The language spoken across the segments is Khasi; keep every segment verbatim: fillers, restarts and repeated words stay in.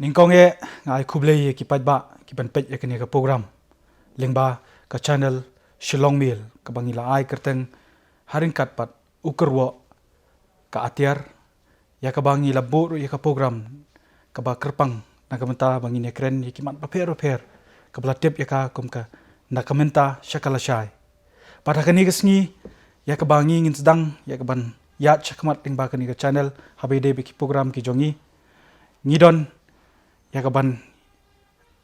Nyngkong eh nga ai khublei ïa ki paidbah ki ban peit ïa kane ka program lyngba ka channel Shillong Mail kaba ngi la ai kyrteng ha ryngkat bad u kyrwoh ka atiar, ïa kaba ngi la buh ruh ïa ka program kaba kyrpang na ka bynta ba ngin ïakren ïa ki mat bapher bapher kaba la tip ïa ka kum ka Na Ka Mynta Sha Ka Lashai. Bad ha kane ka sngi ïa kaba ngi ngin sdang ïa kaban ïaid shakhmat lyngba kane ka channel haba ïadei bad ki program ki jong ngi, ngi don ïa kaban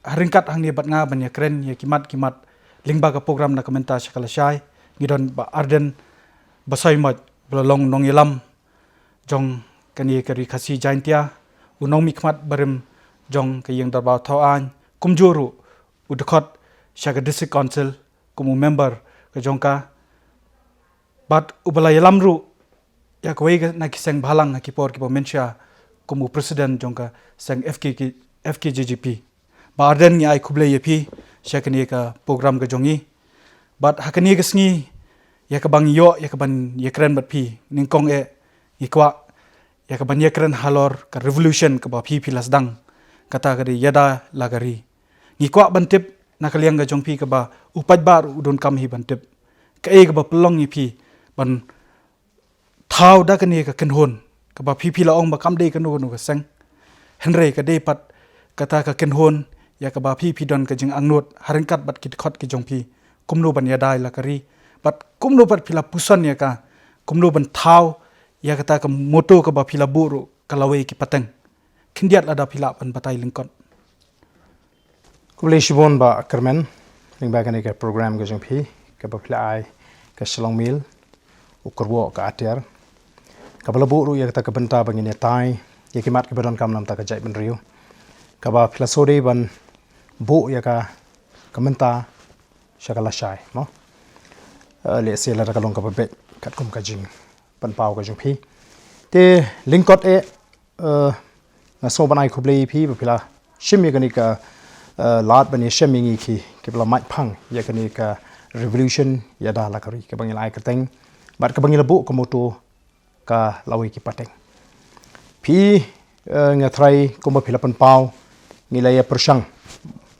ha ryngkat hangne bad nga ban ïakren ïa ki mat ki mat lyngba ka program Na Ka Mynta Sha Ka Lashai. Ngi don Bah Ardent Basaiawmoit ba la long nongïalam jong kane ka Ri Khasi Jaiñtia, u nongmihkhmat barim jong ka Ïing Dorbar Thawaiñ, kumjuh ruh u dkhot sha ka District Council kum u member ka jong ka, bad uba la ïalam ruh ïa kawei ka na ki seng bhalang ha ki por kiba mynshuwa kum u president jong ka seng F K K, F K J G P. Bah Ardent, ngi ai khublei ïa phi sha kane ka program ka jong ngi. Bad ha kane ka sngi ïa kaban ïoh ïa kaban ïakren bad phi, nyngkong eh ngi kwah ïa kaban ïakren halor ka revolution kaba phi phi la sdang, kata ka dei ïada la ka ri. Ngi kwah ban tip na ka liang ka jong phi kaba u paidbah ruh u donkam hi ban tip, kaei kaba pynlong ïa phi ban thaw da kane ka kynhun kaba phi phi la ong ba kam dei kano kano ka seng, hynrei ka dei pat kata ka kynhun ïa kaba phi phi don ka jingangnud ha ryngkat bad ki dkhot ki jong phi, kumno ban ïada la ka ri, bad kumno pat phi la puson ïa ka, kumno ban thaw ïa kata ka motto kaba phi la buh ruh ka lawei ki pateng. Khyndiat lada phi lah ban batai lyngkot. Khublei shibun Bah Kyrmen lyngba kane ka program ka jong phi kaba phi la ai ka Shillong Mail, u kyrwoh ka atiar, kaba la buh ruh ïa kata ka bynta ba ngin ïatai ïa ki mat kiba donkam namar ka jaitbynriew, kaba phi la sdang ban buh ïa ka Na Ka Mynta Sha Ka Lashai, mo. Eh, lehse lada ka long kaba beit katkum ka jingpynpaw ka jong phi. Te lyngkot eh, eh, nga sngew ban ai khublei ïa phi ba phi la shim ïa kane ka, eh, lad ban ïashem ïa ngi ki, kiba la mait phang ïa kane ka revolution ïada la ka ri kaba ngi la ai kyrteng bad kaba ngi la buh ka motto ka lawei ki pateng. Phi, eh, nga tharai kumba phi la pynpaw, ngi la ïa pyrshang,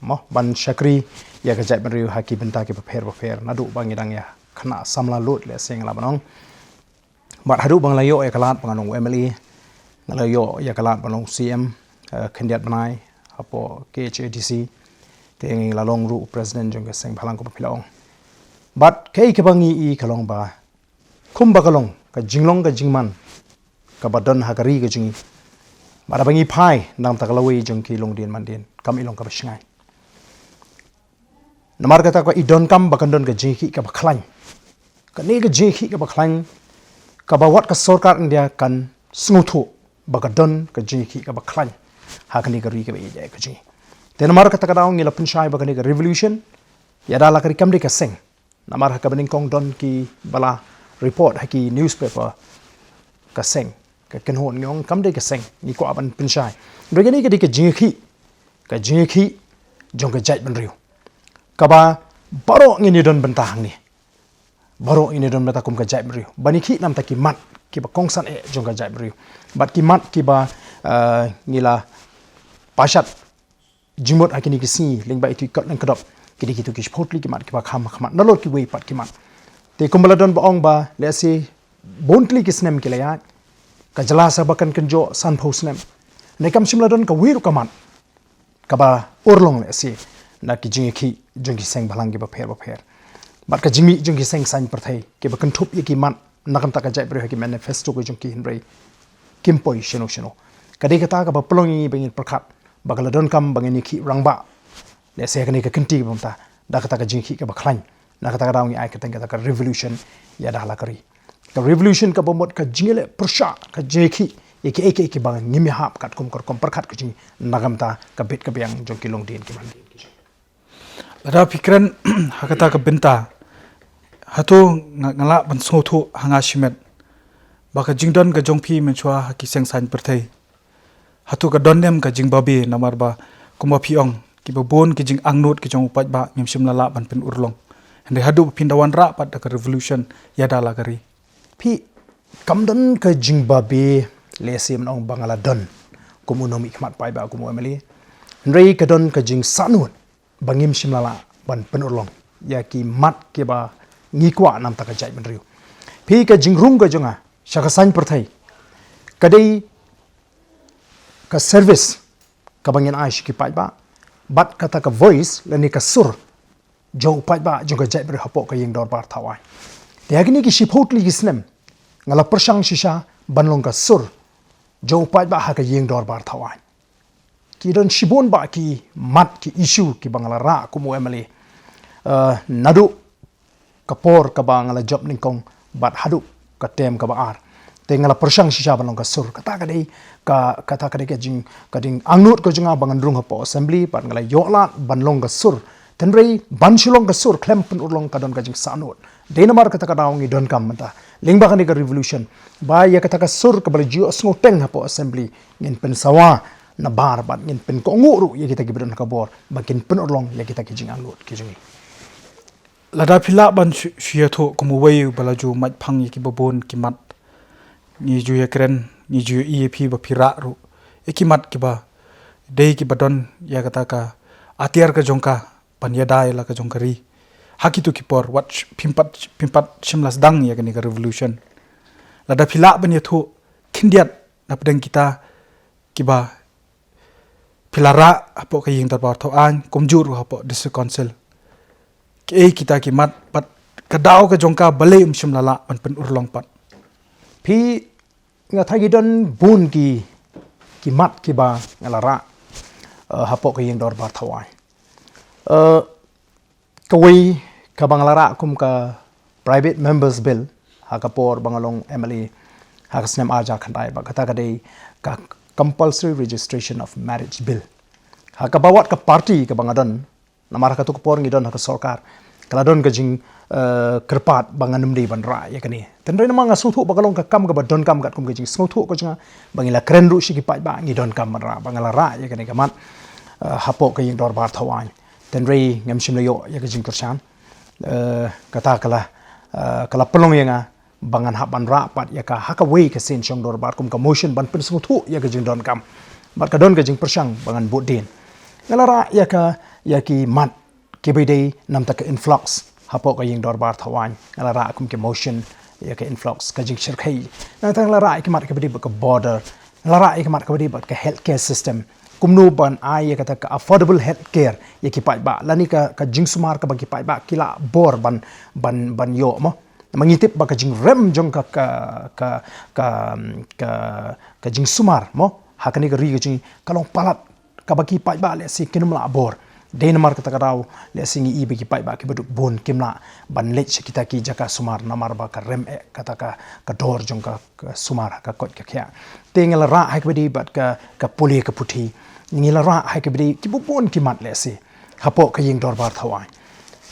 mo, ban shakri ïa ka jaitbynriew ha ki bynta kiba pher bapher, naduh ba ngi dang ïa khynnah samla lut, lehse nga lah ban ong. Bad haduh ba nga la ïoh ïa ka lad ba nga long u M L A, nga la ïoh ïa ka lad ba nga long u C M, eh, khyndiat bnai hapoh K H A D C, te ngi la long ruh u president jong ka seng bhalang kumba phi la ong. Bad kaei kaba ngi i ka long ba kumba ka long ka jinglong ka jingman kaba don ha ka ri ka jong ngi, bad haba ngi phai na ka bynta ka lawei jong ki longdien mandien, kam i long kaba shngaiñ. Namar kata ka i donkam ba kan don ka jingïakhih kaba khlaiñ. Kane ka jingïakhih kaba khlaiñ, kaba wat ka sorkar India kan sngewthuh ba ka don ka jingïakhih kaba khlaiñ ha kane ka ri kaba ïeit ka jong ngi. Te namar kata ka daw ngi la pynshai ba kane ka revolution ïada la ka ri kam dei ka seng. Namar ha kaba nyngkong don kiba la report ha ki newspaper ka seng, ka kynhun, ngi ong kam dei ka seng, ngi kwah ban pynshai. Hynrei kane ka dei ka jingïakhih, ka jingïakhih jong ka jaitbynriew, kaba baroh ngin ïadon bynta hangne. Baroh ngin ïadon bynta kum ka jaitbynriew ban ïakhih namar ki mat kiba kongsan eh jong ka jaitbynriew, bad ki mat kiba, eh, ngi la pashat jingmut ha kine ki sngi lyngba itu i kot lyngkdop, ki dei kitu ki shiphew tylli ki mat kiba kham ha khmat nalor kiwei pat ki mat. Te kumba la don ba ong ba lehse bun tylli ki snem ki la ïaid, ka jylla sa ba kan kynjoh sanphew snem, ne kam shym la don kawei ruh ka mat kaba urlong lehse na ki jingïakhih jong ki seng bhalang kiba pher bapher, bad ka jingmih jong ki seng saiñ pyrthei kiba kynthup ïa ki mat na ka bynta ka jaitbynriew ha ki manifesto ka jong ki, hynrei kim poi shano shano. Ka dei kata kaba pynlong ïa ngi ba ngin pyrkhat ba ka la donkam ba ngin ïakhih rangbah, lehse ha kane ka kynti kaba mynta, da kata ka jingïakhih kaba khlaiñ. Na kata ka daw ngi ai kyrteng kata ka revolution ïada la ka ri. Ka revolution kaba mut ka jingïaleh pyrshah, ka jingïakhih ïa kiei kiei kiba ngim ïahap katkum ka rukom pyrkhat ka jong ngi na ka bynta ka bit ka biang jong ki longdien ki mandien. Lada phi kren ha kata ka bynta, hato nga, nga lah ban sngewthuh ha nga shimet ba ka jingdon ka jong phi mynshuwa ha ki seng saiñ pyrthei, hato ka don ne em ka jingbabe, namar ba kumba phi ong, kiba bun ki jingangnud ki jong u paidbah ngim shym la lah ban pynurlong. Hynrei haduh ba phin da wanrah pat da ka revolution ïada la ka ri. Phi, kam don ka jingbabe, lehse ban ong ba nga la don kum u nongmihkhmat paidbah, kum u M L A. Hynrei ka don ka jingsahnud ba ngim shym la lah ban pynurlong ïa ki mat kiba ngi kwah namar ka jaitbynriew. Phi, ka jingrung ka jong nga sha ka saiñ pyrthei ka dei ka service kaba ngin ai sha ki paidbah, bad kata ka voice lane ka sur jong u paidbah jong ka jaitbynriew hapoh ka ïing dorbar thaw aiñ. Te ha kine ki shiphew tylli ki snem nga la pyrshang shisha ban long ka sur jong u paidbah ha ka ïing dorbar thaw aiñ. Ki don shibun bah ki mat, ki issue kiba nga la rah kum u M L A, eh, naduh ka por kaba nga la jop nyngkong bad haduh ka term kaba ar. Te nga la pyrshang shisha ban long ka sur. Kata ka dei ka, kata ka dei ka jing, ka jingangnud ka jong nga ba ngan rung hapoh assembly bad nga la ïoh lad ban long ka sur. Hynrei ban shu long ka sur khlem pynurlong ka don ka jingsahnud. Dei namar kata ka daw ngi donkam mynta, lyngba kane ka revolution, ba ïa kata ka sur kaba la ju ïohsngew teng hapoh assembly ngin pynsawa nabar bad ngin pynkohnguh ruh ïa kita kiba don ka bor ba kin pynurlong ïa kita ki jingangnud ki jong ngi. Lada phi lah ban shu, shu ïathuh kum uwei uba la ju mait phang ïa kiba bun ki mat. Ngi ju ïakren, ngi ju ïohi ïa phi ba phi rah ruh ïa ki mat kiba dei kiba don ïa kata ka atiar ka jong ka ban ïada ïa la ka jong ka ri. Ha kito ki por wat sh-, phim pat, phim pat shym la sdang ïa kane ka revolution. Lada phi lah ban ïathuh khyndiat na pdeng kita kiba phi la rah hapoh ka ïing dorbar thaw aiñ, kumjuh ruh hapoh District Council. Kiei kita ki mat bad ka daw ka jong ka balei ym shym la lah ban pynurlong pat? Phi, nga tharai ki don bun ki, ki mat kiba nga la rah, eh, hapoh ka ïing dorbar thaw aiñ. Eh, kawei kaba nga la rah kum ka Private Members Bill ha ka por ba nga long M L A ha ka snem ar hajar khyndai, bad kata ka dei ka Compulsory Registration of Marriage Bill. Ha kaba wat ka party kaba nga don, namar ha kato ka por ngi don ha ka sorkar, ka la don ka jing, eh, kyrpad ba ngan ym dei ban rah ïa kane. Hynrei namar nga sngewthuh ba ka long ka kam kaba donkam katkum ka jingsngewthuh ka jong nga, ba ngi la kren ruh sha ki paidbah, ngi donkam ban rah, ba nga la rah ïa kane ka mat, eh, hapoh ka ïing dorbar thaw aiñ. Hynrei ngam shym la ïoh ïa ka jingkyrshan. Eh, kata ka la, eh, ka la pynlong ïa nga ba ngan hap ban rah pat ïa ka ha kawei ka sien shong dorbar kum ka motion ban pynsngewthuh ïa ka jingdonkam. Bad ka don ka jingpyrshang ba ngan bud dien. Nga la rah ïa ka, ïa ki mat kiba dei namar ka influx hapoh ka ïing dorbar thaw aiñ. Nga la rah kum ki motion ïa ka influx, ka jingshyrkhei. Nangta nga la rah ïa ki mat kiba dei bad ka border. Nga la rah ïa ki mat kiba dei bad ka healthcare system. Kumno ban ai ïa kata ka affordable healthcare ïa ki paidbah lane ka, ka jingsumar kaba ki paidbah ki lah bor ban, ban, ban ïoh mo. Namar ngi tip ba ka jingrem jong ka, ka, ka, ka, ka, ka jingsumar mo ha kane ka ri ka jong ngi ka long palat kaba ki paidbah lehse kin ym lah bor. Dei namar kata ka daw lehse ngi i ba ki paidbah kiba duk bun kim lah ban leit sha kita ki jaka sumar namar ba ka rem eh kata ka, ka dor jong ka, ka sumar ha ka koit ka khiah. Te ngi la rah ha kaba dei bad ka, ka pule ka puthi. Ngi la rah ha kaba dei kiba bun ki mat lehse hapoh ka ïing dorbar thaw aiñ.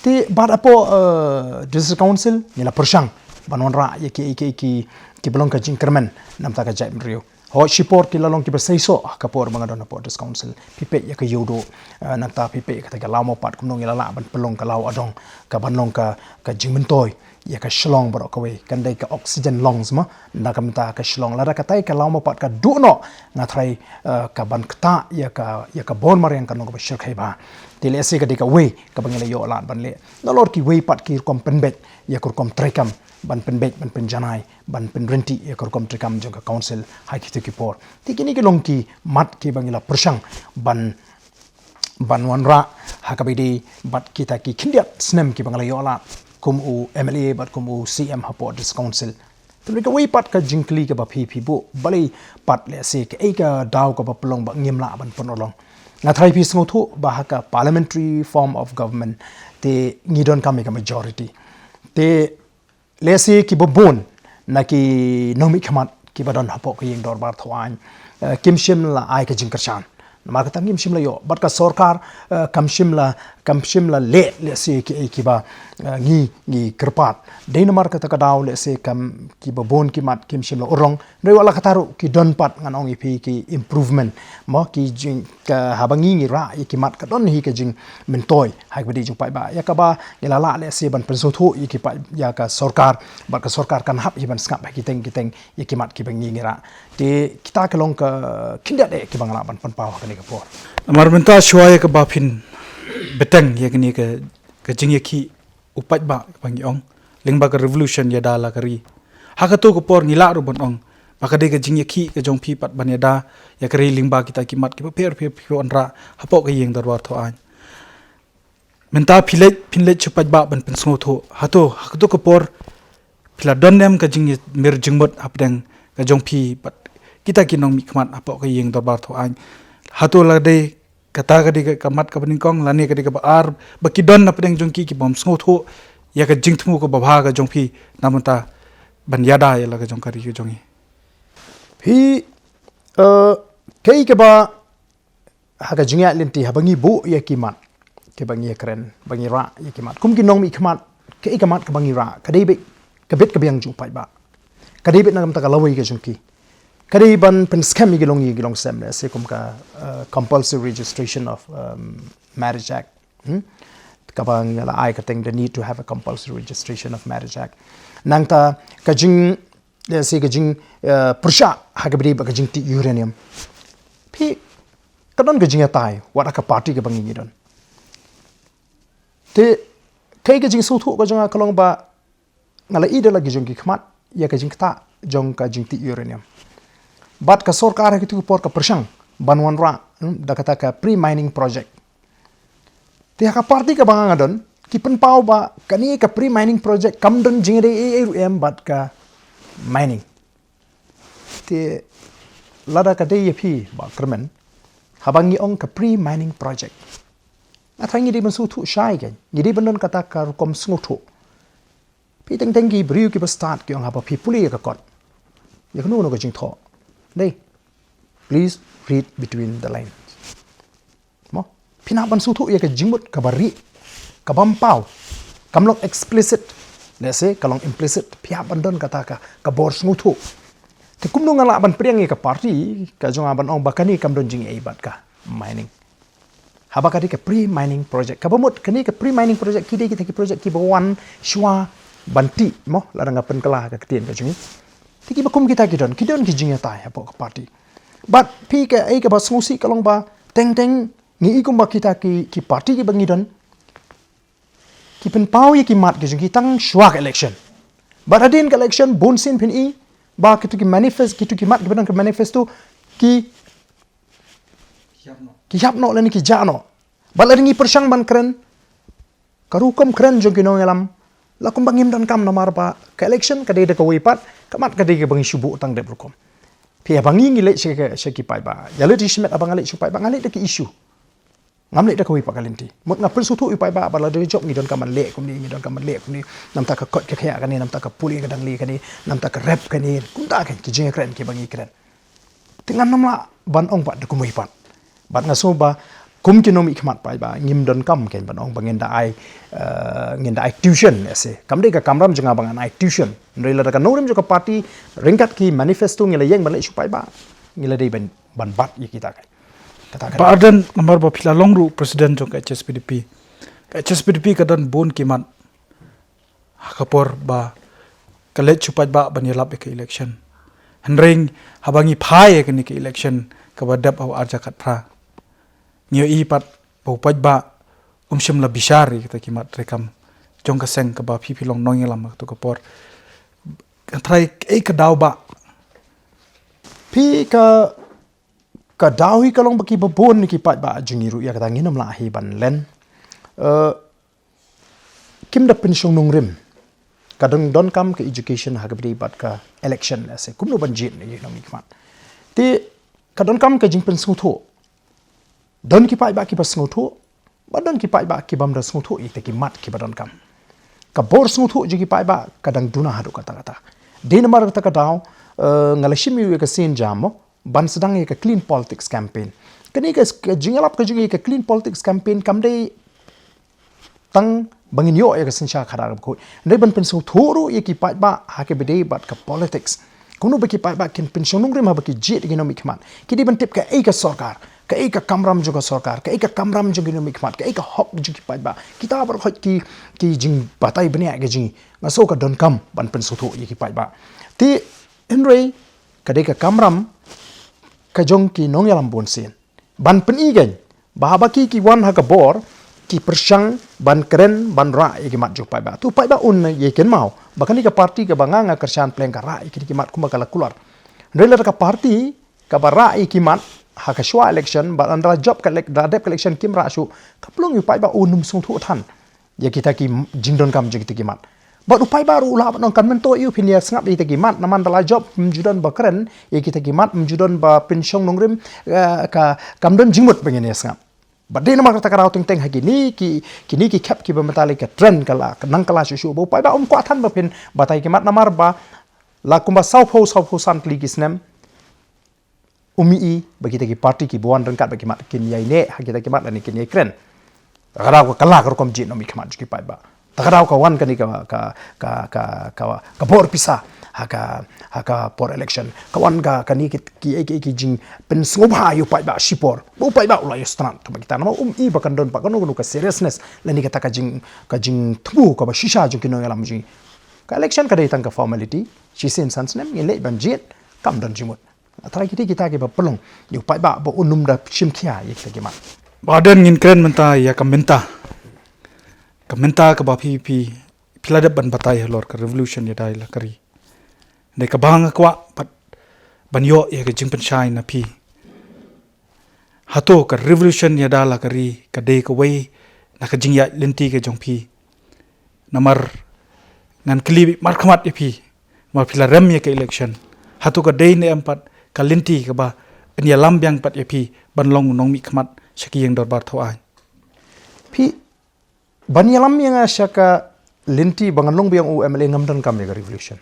Te bad hapoh, eh, District Council ngi la pyrshang ban wanrah ïa ki, ki, ki, kiba long ka jingkyrmen namar ka jaitbynriew. Hooid, shipor ki la long kiba seisoh ha ka por ba nga don hapoh District Council. Phi peit ïa ka Ïewduh, eh, nangta phi peit kata ka Lawmawpat, kumno ngi la lah ban pynlong ka Law Adong ka ban long ka, ka jingmyntoi ïa ka Shillong baroh kawei, kan dei ka oxygen lungs mo na ka bynta ka Shillong. Lada katai ka Lawmawpat ka duh noh, nga tharai, eh, ka ban ktah ïa ka, ïa ka bor mariang kan long kaba shyrkhei bha. Te lehse ka dei kawei kaba ngi la ïoh lad ban leh. Nalor kiwei pat ki rukom pynbeit ïa ka rukom treikam ban pynbeit, ban pynjanai, ban pynryntih ïa ka rukom treikam jong ka council ha kito ki por. Te kine ki long ki mat kiba ngi la pyrshang ban, ban wanrah ha kaba ïadei bad kita ki khyndiat snem kiba nga la ïoh lad kum u M L A bad kum u C M hapoh District Council. Te kawei pat ka jingkylli kaba phi, phi buh, balei pat lehse, kaei ka daw kaba pynlong ba ngim lah ban pynurlong? Nga tharai phi sngewthuh ba ha ka parliamentary form of government te ngi donkam ïa ka majority. Te lehse kiba bun na ki nongmihkhmat kiba don hapoh ka ïing dorbar thaw aiñ, eh, kim shym la ai ka jingkyrshan. Namar kata ngim shym la ïoh. Bad ka sorkar, eh, kam shym la, kam shym la leh, lehse kiei kiba, eh, ngi, ngi kyrpad. Dei namar kata ka daw lehse kam kiba bun ki mat kim shym la urlong. Hynrei wat la katta ruh ki don pat ngan ong ïa phi ki improvement. Mo ki jing ka haba ngi ngi rah ïa ki mat ka don hi ka jingmyntoi. Ha kaba dei jong paidbah. Ïa kaba ngi la lah lehse ban pynsngewthuh ïa ki paid ïa ka sorkar. Bad ka sorkar kan hap hi ban sngap ha ki teng ki teng ïa ki mat kiba ngi ngi rah. Te kita ki long ka khyndiat eh kiba nga lah ban pynpaw ha kane ka por. Namar mynta shuwa ïa kaba phin bteng ïa kane ka, ka jingïakhih u paidbah ba ngi ong lyngba ka revolution ïada la ka ri. Ha kato ka por ngi lah ruh ban ong ba ka dei ka jingïakhih ka jong phi pat ban ïada ïa ka ri lyngba kita ki mat kiba pher pher phi wanrah hapoh ka ïing dorbar thaw aiñ. Mynta phi leit, phin leit sha u paidbah ban pynsngewthuh. Hato ha kato ka por phi la don ne em ka jingmir jingmut hapdeng ka jong phi bad kita ki nongmihkhmat hapoh ka ïing dorbar thaw aiñ? Hato la dei kata ka dei ka, ka mat kaba nyngkong lane ka dei kaba ar ba ki don hapdeng jong ki ki bym sngewthuh ïa ka jingthmu kaba bha ka jong phi na mynta ban ïada ïa la ka jong ka ri ka jong ngi? Phi, eh, kaei kaba ha ka jingïaid lynti haba ngi buh ïa ki mat kiba ngi ïakren ba ngi rah ïa ki mat kum ki nongmihkhmat, kaei ka mat kaba ngi rah ka dei beit ka bit ka biang jong u paidbah. Ka dei beit na ka bynta ka lawei ka jong ki. Ka dei ban pynskhem ïa ki long ïa ki long sem lehse kum ka, eh, Compulsory Registration of, um, Marriage Act. Hmm? Kaba ngi la ai ka teng the need to have a compulsory registration of marriage act. Nangta ka jing, lehse ka jing, eh, pyrshah ha kaba dei bad ka jingtih uranium. Phi ka don ka jingïatai wat ha ka party kaba ngi ngi don. Te kaei ka jingsngewthuh ka jong nga ka long ba nga la ïohi da la ki jong ki khmat ïa ka jingktah jong ka jingtih uranium. Bad ka sorkar ha kito ki por ka pyrshang ban wanrah, hmm, da kata ka pre-mining project. Te ha ka party kaba nga nga don ki pynpaw ba kane ka pre-mining project kam don jingïadei ei ei ruh em bad ka mining. Te lada ka dei ïa phi Bah Kyrmen, haba ngi ong ka pre-mining project, nga tharai ngi dei ban sngewthuh shai kan, ngi dei ban don kata ka rukom sngewthuh. Phi teng teng ki briew kiba stad ki ong haba phi pule ïa ka kot, ïa kano kano ka jingthoh. Dei, please read between the lines. Mo, phi hap ban sngewthuh ïa ka jingmut kaba rieh, kaba ym paw. Kam long explicit, lehse ka long implicit. Phi hap ban don kata ka, ka bor sngewthuh. Te kumno nga lah ban pdiang ïa ka party ka jong nga ban ong ba kane kam don jingïadei bad ka mining? Haba ka dei ka pre-mining project, kaba mut kane ka pre-mining project ki dei kita ki project kiba wan shuwa ban tih, mo, lada nga pynkylla ka ktien ka jong ngi. Te kiba kum kita ki don, ki don ki jingïatai hapoh ka party. Bad phi kaei kaba sngewsih ka long ba teng teng ngi i kumba kita ki, ki party kiba ngi don ki pynpaw ïa ki mat ki jong ki tang shuwa ka election. Bad hadien ka election bun sien phin i ba kito ki manifest, kito ki mat kiba don ka manifesto ki ïap noh lane ki jah noh. Bad lada ngi pyrshang ban kren, ka rukom kren jong ki nongïalam la kumba ngim donkam namar ba ka election ka dei da kawei pat, ka mat ka dei kaba ngi shu buh tang dep rukom. Phi haba ngi ngi leit sha ki, sha ki paidbah, ïa leit shimet haba nga leit sha u paidbah nga leit da ki issue. Ngam leit da kawei pat ka lynti. Mut nga pynsngewthuh ïa u paidbah ba lada ka jop ngi donkam ban leh kumne, ngi donkam ban leh kumne, namta ka koit ka khiah kane, namta ka pule ka dang leh kane, namta ka rep kane, kumta kan ki jingkren kiba ngi kren. Te ngan nym lah ban ong pat da kumwei pat. Bad nga sngew ba kum ki nongmihkhmat paidbah ngim donkam kan ban ong ba ngin da ai, eh, ngin da ai tuition, ïa se. Kam dei ka kamram jong nga ba ngan ai tuition. Hynrei lada ka nongrim jong ka party ryngkat ki manifesto ngi la ïeng ban leit sha u paidbah, ngi la dei ban, ban bat ïa kita kan. Kata ka Bah Ardent, namar ba phi la long ruh president jong ka H S P D P. Ka H S P D P ka don bun ki mat ha ka por ba ka leit sha u paidbah ban ïalap ïa ka election. Hynrei haba ngi phai ïa kane ka election kaba dep ha u arhajar khatphra, ngi ïohi pat ba u paidbah um shym la bishar ïa kita ki mat treikam jong ka seng kaba phi phi long nongïalam ha kato ka por. Ka trai ei ka daw ba phi ka Ka daw hi ka long ba kiba bun ki paidbah jong ngi ruh ïa kata ngin ym lah hi ban len. Eh, kim da pynshong nongrim. Ka don, donkam ka education ha kaba ïadei bad ka election, ïa se kumno ban jied ïa ki nongmihkhmat. Te ka donkam ka jingpynsngewthuh. Don ki paidbah kiba sngewthuh, ba don ki paidbah kibym da sngewthuh ïa kita ki mat kiba donkam. Ka bor sngewthuh jong ki paidbah ka dang duna haduh katta katta. Dei namar kata ka daw, eh, nga la shim ïa ka sien jam mo, ban sdang ïa ka clean politics campaign. Kane ka, ka jingïalap ka jong ngi ïa ka clean politics campaign kam dei tang ba ngin ïoh ïa ka synshar khadar kaba khuid. Hynrei ban pynsngewthuh ruh ïa ki paidbah ha kaba ïadei bad ka politics. Kumno ba ki paidbah kin pynshong nongrim haba ki jied ïa ki nongmihkhmat. Ki dei ban tip kaei ka sorkar, kaei ka kamram jong ka sorkar, kaei ka kamram jong ki nongmihkhmat, kaei ka hok jong ki paidbah. Kita baroh ki, ki jingbatai bniah ki jong ngi. Nga sngew ka donkam ban pynsngewthuh ïa ki paidbah. Te hynrei ka dei ka kamram ka jong ki nongïalam bunsien ban pyni kein ba haba ki, ki wan ha ka bor, ki pyrshang ban kren ban rah ïa ki mat jong u paidbah. Te u paidbah un ïa kynmaw ba kane ka party kaba nga, nga kyrshan pleng ka rah ïa ki, ki mat kumba ka la kular. Hynrei lada ka party kaba rah ïa ki mat ha ka shuwa election, bad ynda la jop ka elec-, la dep ka election kim rah shuh, ka pynlong ïa u paidbah un ym sngewthuh than ïa kita ki m-, jingdonkam jong kita ki mat. Bad u paidbah ruh u lah ban ong kan mynta ïa u phin ïa sngap ïa kita ki mat, namar ynda la jop ym ju don ba kren ïa kita ki mat, ym ju don ba pynshong nongrim, eh, ka, kam don jingmut ba ngin ïa sngap. Bad dei namar kata ka daw teng teng ha kine ki, kine ki khep kiba mynta lei ka trend ka la, ka nang ka la shuh shuh ba u paidbah um kwah than ba phin batai ki mat namar ba la kumba sawphew, sawphew san tylli ki snem um ïohi ba kita ki party kiba wan ryngkat bad ki mat kin ïai neh ha kita ki mat lane kin ïai kren. Ka daw ka la ka rukom jied nongmihkhmat jong ki paidbah. Ta ka daw ka wan kane ka, ka, ka, ka, ka, ka bor pisa ha ka, ha ka por election. Ka wan ka, kane ki, ki, ki, ki jingpynsngewbha ïa u paidbah shipor. Ba u paidbah u la ïohsngew tang ba kita namar um ïohi ba kan don pat kano kano ka seriousness lane kata ka jing, ka jingthmu kaba shisha jong ki nongïalam jong ngi. Ka election ka dei tang ka formality. Shisien san snem ngin leit ban jied, kam don jingmut. Trai kita, kita kiba pynlong ïa u paidbah ba un ym da shim khia ïa kita ki mat. Ba don ngin kren mynta ïa ka mynta. Ka mynta kaba phi, phi, phi la dep ban batai halor ka revolution ïada ïa la ka ri. Dei kaba nga kwah pat ban ïoh ïa ka jingpynshai na phi. Hato ka revolution ïada ïa la ka ri ka dei kawei na ka jingïaid lynti ka jong phi? Namar ngan kylli markhmat ïa phi, namar phi la rem ïa ka election. Hato ka dei ne em pat ka lynti kaba yn ïalam biang pat ïa phi ban long u nongmihkhmat sha ki ïing dorbar thaw aiñ? Phi, ban ïalam ïa nga sha ka lynti ba ngan long biang u M L A ngam donkam ïa ka revolution.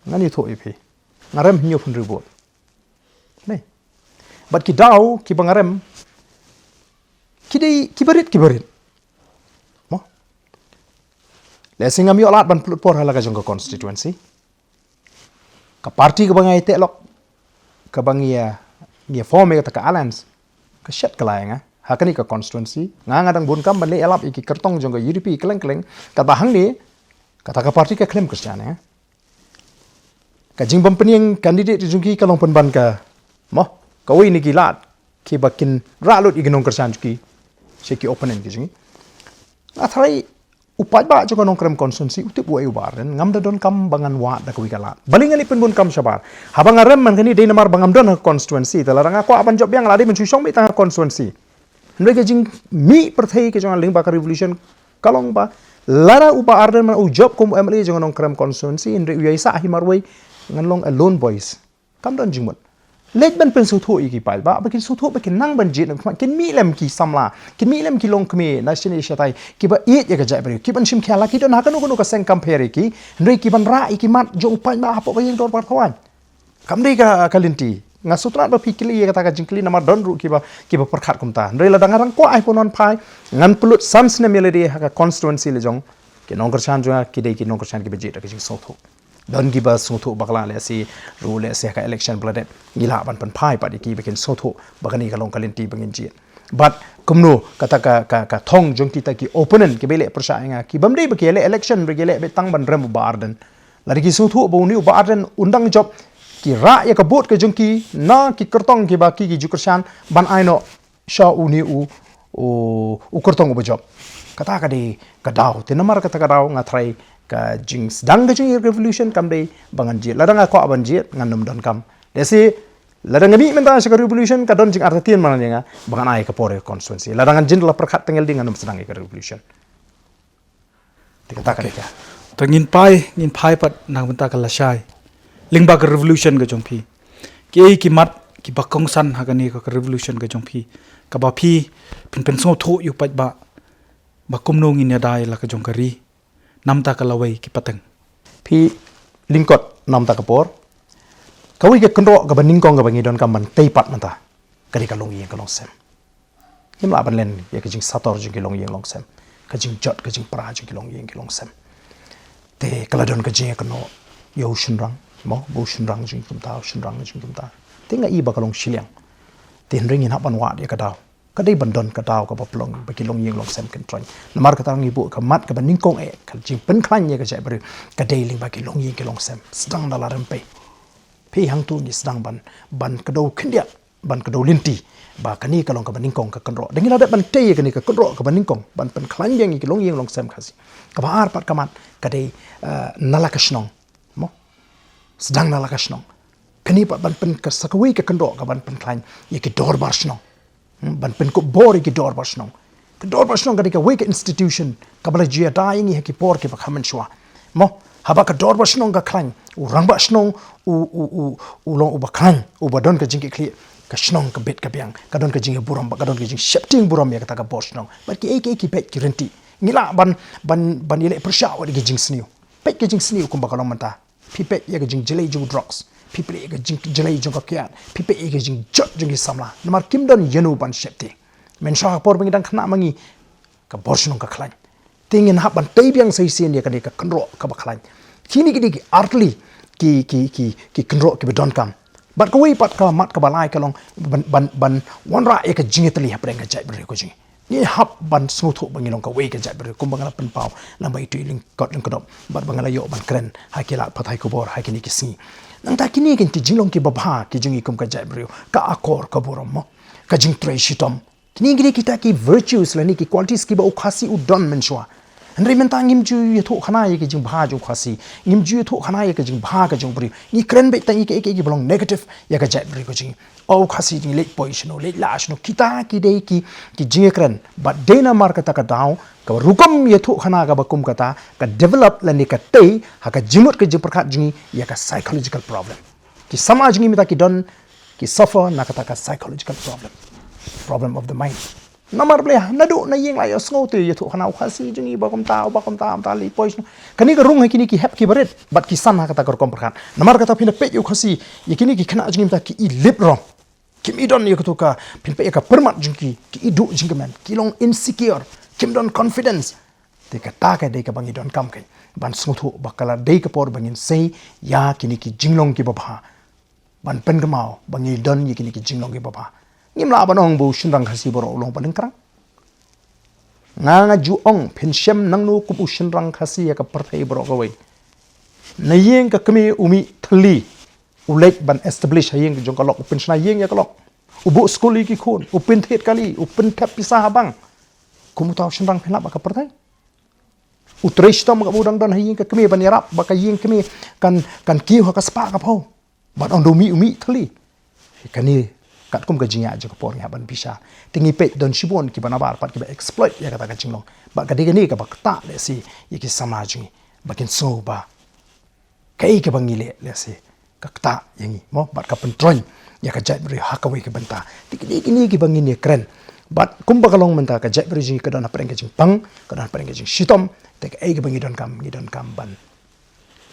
Ngan ïathuh ïa phi. Nga rem hynñiew phew hynriew vote. Ne. Bad ki daw kiba nga rem ki dei kiba rit, kiba rit. Mo? Lehse ngam ïoh lad ban pynlut por ha la ka jong ka constituency. Ka party kaba nga ïateh lok, kaba ngi ïa, ngi ïa form ïa kata ka alliance, ka shet ka la ïa nga ha kane ka constituency. Nga, nga dang bun kam ban leit ïalap ïa ki kyrtong jong ka U D P kylleng kylleng. Katba hangne kata ka party ka khlem kyrshan ïa nga. Ka jingbym pynïeng candidate jong ki ka long pynban ka, mo, kawei na ki lad kiba kin rah lut ïa ki nongkyrshan jong ki sha ki opponent ki jong ngi. Nga tharai u paidbah jong ka Nongkrem constituency u tip uei u Bah Ardent. Ngam da donkam ba ngan wad da kawei ka lad. Balei ngan leit pynbun kam shabar? Haba nga rem man kane dei namar ba ngam don ha constituency. Te lada nga kwah ban jop biang la dei ban shu shong beit tang ha constituency. Hynrei ka jingmih pyrthei ka jong nga lyngba ka revolution ka long ba lada u Bah Ardent man u jop kum u M L A jong ka Nongkrem constituency, hynrei u ïaisah hi marwei, ngan long a lone voice. Kam don jingmut. Leit ban pynsngewthuh ïa ki paidbah ba kin sngewthuh ba kin nang ban jied, kin mih lem ki samla, kin mih lem ki longkmie na shane shatai kiba ïeit ïa ka jaitbynriew, kiban shim khia la ki don ha kano kano ka seng kam pher ïa ki, hynrei kiban rah ïa ki mat jong u paidbah hapoh ka ïing dorbar thaw aiñ. Kam dei ka, ka lynti. Nga sngewtynnat ba phi kylli ïa kata ka jingkylli namar don ruh kiba, kiba pyrkhat kumta. Hynrei lada nga dang kwah ai pynwan phai, ngan pynlut san snem ïa lade ha ka constituency la jong. Ki nongkyrshan jong nga ki dei ki nongkyrshan kiba jied da ka jingsngewthuh. Don kiba sngewthuh bakla lehse ruh lehse ha ka election ba la dep ngi lah ban pynphai pat ïa ki ba kin sngewthuh ba kane ka long ka lynti ba ngin jied. Bad kumno kata ka, ka, ka thong jong kita ki opponent kiba leh pyrshah ïa nga, kibym dei ba ki leh election, ba ki leh beit tang ban rem u Bah Ardent. Lada ki sngewthuh ba une u Bah Ardent un dang jop, ki rah ïa ka vote ka jong ki na ki kyrtong kiba ki, ki ju kyrshan ban ai noh sha une u, u, u kyrtong uba jop. Kata ka dei ka daw. Te namar kata ka daw nga tharai ka jingsdang ka jong ïa ka revolution kam dei ba ngan jied. Lada nga kwah ban jied ngan ym donkam. Lehse lada nga mih mynta sha ka revolution ka don jingartatien man ïa nga ba ngan ai ka por ïa ka constituency. Lada ngan jin la pyrkhat tang ïalade ngan ym sdang ïa ka revolution. Te kata ka dei ka. Te ngin phai, ngin phai pat na ka bynta ka lashai lyngba ka revolution ka jong phi. Kiei ki mat kiba kongsan ha kane ka, ka revolution ka jong phi, kaba phi phin pynsngewthuh ïa u paidbah ba kumno ngin ïada ïa la ka jong ka ri na ka bynta ka lawei ki pateng? Phi lyngkot na ka bynta ka por. Kawei ka kynroh kaba nyngkong kaba ngi donkam ban tei pat mynta ka dei ka longïing ka longsem. Ngim lah ban len ïa ka jingsator jong ki longïing longsem. ka jingjot, ka jingpra jong ki longïing ki longsem. Te ka la don ka jingïakynnoh ïa u shynrang, mo, ba u shynrang jingkynta, u shynrang jingkynta. Te nga i ba ka long shiliang. Te hynrei ngin hap ban wad ïa ka daw. Ka dei ban don ka daw kaba pynlong ba ki longïing longsem kin troiñ. Namar kata ngi buh ka mat kaba nyngkong eh, ka jingpynkhlaiñ ïa ka jaitbynriew, ka dei lyngba ki longïing ki longsem. Sdang da la rympei. Phi hangtu ngi sdang ban, ban kdew khyndiat, ban kdew lynti. Ba kane ka long kaba nyngkong ka kynroh. Da ngi la dep ban tei ïa kane ka kynroh kaba nyngkong, ban pynkhlaiñ biang ïa ki longïing longsem Khasi. Kaba ar pat ka mat, ka dei, eh, na la ka shnong. Mo? Sdang na la ka shnong. Kane pat ban pyn ka sa kawei ka kynroh kaban pynkhlaiñ ïa ki dorbar shnong. Hmm, ban pynkup bor ïa ki dorbar shnong. Ka dorbar shnong ka dei kawei ka institution kaba la ju ïada ïa ngi ha ki por kiba kham mynshuwa. Mo, haba ka dorbar shnong ka khlaiñ, u rangbah shnong u, u, u, u long uba khlaiñ, uba don ka jingkitkhlieh, ka shnong ka bit ka biang, ka don ka jingïaburom, bad ka don ka jingsheptieng burom ïa kata ka bor shnong. Bad kiei kiei ki beit ki ryntih. Ngi lah ban, ban, ban ïaleh pyrshah wat ïa ki jingsniew. Peit ki jingsniew kumba ka long mynta. Phi peit ïa ka jingjlei jong drugs. Phi peit ïa ka jingjlei jong ka kiad. Phi peit ïa ka jingjot jong ki samla. Namar kim don ïano ban sheptieng. Mynshuwa ha ka por ba ngi dang khynnah ma ngi, ka bor shnong ka khlaiñ. Te ngin hap ban tei biang sa shisien ïa kane ka kynroh kaba khlaiñ. Kine ki dei ki artylli ki, ki, ki, ki kynroh kiba donkam. Bad kawei pat ka mat kaba lai ka long ban, ban, ban wanrah ïa ka jingïatylli hapdeng ka jaitbynriew ka jong ngi. Ngi hap ban sngewthuh ba ngi long kawei ka jaitbynriew kumba nga la pynpaw lyngba ito i lyngkot lyngkdop bad ba nga la ïoh ban kren ha ki lad pathai khubor ha kine ki sngi. Nangta kine ki jinglong kiba bha ki jong ngi kum ka jaitbynriew, ka akor ka burom mo, ka jingtrei shitom. Kine ki dei kita ki virtues lane ki qualities kiba u Khasi u don mynshuwa. Hynrei mynta ngim ju ïathuh khana ïa ka jingbha jong u Khasi, ngim ju ïathuh khana ïa ka jingbha ka jong u briew. Ngi kren beit tang ïa kiei kiei kiba long negative ïa ka jaitbynriew ka jong ngi. O u Khasi jong ngi leit poi shano, leit lah shano, kita ki dei ki, ki jingïakren. Bad dei namar kata ka daw, ka rukom ïathuh khana kaba kum kata, ka develop lane ka tei ha ka jingmut ka jingpyrkhat jong ngi ïa ka psychological problem. Ki samla jong ngi mynta ki don, ki suffer na kata ka psychological problem. Problem of the mind. Namar balei, naduh na ïing la ïohsngew te ïathuh khana u Khasi jong ngi ba kumta, ba kumta, kumta leit poi shano. Kane ka rung ha kine ki hep kiba rit bad ki san ha kata ka rukom pyrkhat. Namar kata phin da peit ïa u Khasi, ïa kine ki khynnah jong ngi mynta ki i lip rong. Kim i don ïa kato ka, phin peit ïa ka pyrmat jong ki, ki i duh jingkmen, ki long insecure, kim don confidence. Te kata ka dei kaba ngi donkam kein ban sngewthuh ba ka la dei ka por ba ngin sei ïa kine ki jinglong kiba bha. Ban pynkynmaw ba ngi don ïa kine ki jinglong kiba bha. Ngim lah ban ong ba u shynrang Khasi baroh u long ba lyngkrang. Nga nga ju ong, phin shem nangno kum u shynrang Khasi ïa ka pyrthei baroh kawei. Na ïing ka kmie u mih thylli, u leit ban establish ha ïing jong ka lok, u pynshna ïing ïa ka lok. U buh skul ïa ki khun, u pynthied kali, u pynthep pisa ha bank. Kum uta u shynrang phin lap ha ka pyrthei. U trei shitom kaba u dang don ha ïing ka kmie ban ïarap ba ka ïing kmie kan, kan kiew ha ka spah ka phew. Bad ong da u mih, u mih thylli. Kane katkum ka jingïaid jong ka por ngi hap ban bishar. Te ngi peit don shibun kiba nabar pat kiba exploit ïa kata ka jinglong. Bad ka dei kane kaba ktah lehse ïa ki samla jong ngi ba kin sngew ba kaei kaba ngi leh lehse ka ktah ïa ngi mo, bad ka pyntroiñ ïa ka jaitbynriew ha kawei ka bynta. Te kine, kine kiba ngin ïakren. Bad kumba ka long mynta ka jaitbynriew jong ngi ka don hapdeng ka jingpang, ka don hapdeng ka jingshitom. Te kaei kaba ngi donkam, ngi donkam ban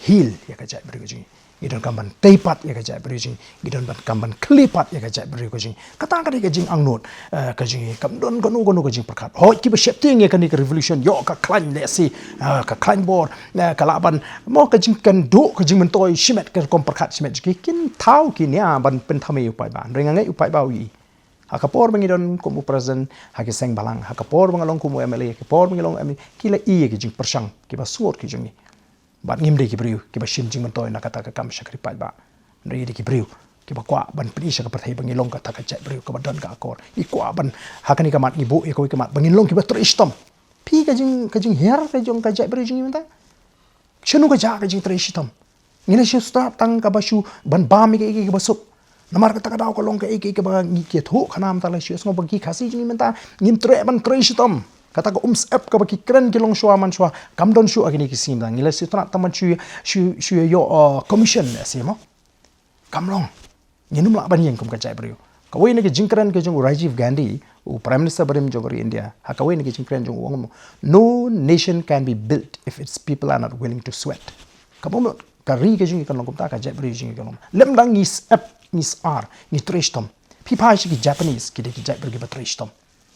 heal ïa ka jaitbynriew ka jong ngi. Ngi donkam ban tei pat ïa ka jaitbynriew ka jong ngi. Ngi donkam ban khlieh pat ïa ka jaitbynriew ka jong ngi. Kata ka dei ka jingangnud, eh, ka jong ngi. Kam don kano kano ka jingpyrkhat. Hooid kiba sheptieng ïa kane ka revolution, ïoh ka khlaiñ lehse, eh, ka khlaiñ bor, eh, ka lah ban mo ka jingkynduh, ka jingmyntoi shimet, ka rukom pyrkhat shimet jong ki, kin thaw ki nia ban pynthame ïa u paidbah. Hynrei nga ngeit u paidbah u i. Ha ka por ba ngi don kum u president ha ki seng balang, ha ka por ba nga long kum u M L A, ha ka por ba ngi long M L A, ki la i ïa ki jingpyrshang kiba sngewbha ki jong ngi. Bad ngim dei ki briew kiba shim jingmyntoi na kata ka kam shakri paidbah. Hynrei dei ki briew kiba kwah ban pyni sha ka pyrthei ba ngi long kata ka jaitbynriew kaba don ka akor. Ngi kwah ban ha kane ka mat ngi buh ïa kawei ka mat ba ngin long kiba trei shitom. Phi ka jing, ka jinghiar ka jong ka jaitbynriew jong ngi mynta. Shano ka jia ka jingtrei shitom? Ngi la shu stad tang kaba shu ban bam ïa kaei kaei kaba suk. Namar kata ka daw ka long kaei kaei kaba ngi ïathuh khana mynta la shu sngew ba ki Khasi jong ngi mynta ngim treh ban trei shitom. Kata ka umsyep kaba ki kren ki longshuwa manshuwa kam don shuh ha kine ki sngi mynta. Ngi la shu tnat tang ban shu, shu, shu ïoh, uh, commission lehse mo. Kam long. Ngin ym lah ban ïeng kum ka jaitbynriew. Kawei na ki jingkren ka jong u Rajiv Gandhi, u Prime Minister barim jong ka ri India, ha kawei na ki jingkren jong u, u ong mo, "No nation can be built if its people are not willing to sweat." Kaba mut ka ri ka jong ngi kan long kumta, ka jaitbynriew jong ngi kan long. Lem dang ngi syep, ngi sar, ngi trei shitom. Phi phai sha ki Japanese, ki dei ki jaitbynriew kiba trei shitom.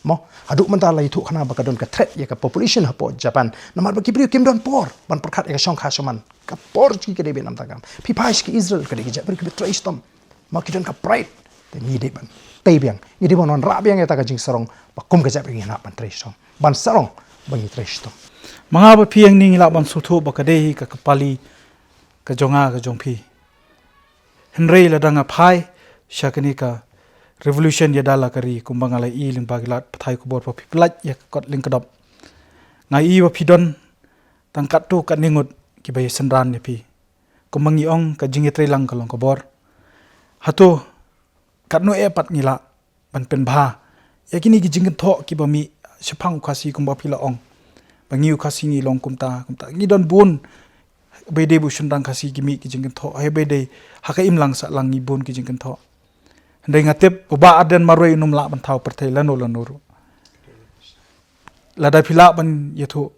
Mo, haduh mynta la ïathuh khana ba ka don ka threat ïa ka population hapoh Japan. Namar ba ki briew kim don por ban pyrkhat ïa ka shongkha shaman. Ka por jong ki ka dei ban ym tang kam. Phi phai sha ki Israel ka dei ki jaitbynriew kiba trei shitom. Mo, ki don ka pride. Te ngi dei ban tei biang, ngi dei ban wanrah biang ïa kata ka jingsarong ba kum ka jaitbynriew ngi hap ban trei shitom, ban sarong ba ngi trei shitom. Ma nga bad phi hangne ngi lah ban sngewthuh ba ka dei ka kpali ka jong nga ka jong phi. Hynrei lada nga phai sha kane ka revolution ïa da la ka ri, kumba nga la ïohi lyngba ki lad pathai khubor ba phi pyllait ïa ka kot lyngkdop. Nga ïohi ba phi don tang katto katne ngut kiba ïasynran ïa phi. Kumba ngi ong, ka jingïatreilang ka long ka bor. Hato katno eh pat ngi lah ban pynbha ïa kine ki jingkynthoh kiba mih shaphang u Khasi, kumba phi la ong ba ngi u Khasi ngi long kumta kumta, ngi don bun. Ba ïadei bad u shynrang Khasi ki mih ki jingkynthoh, haba ïadei ha ka imlang sahlang ngi bun ki jingkynthoh. Hynrei nga tip u Bah Ardent marwei un ym lah ban thaw pyrthei lano lano ruh. Lada phi lah ban ïathuh,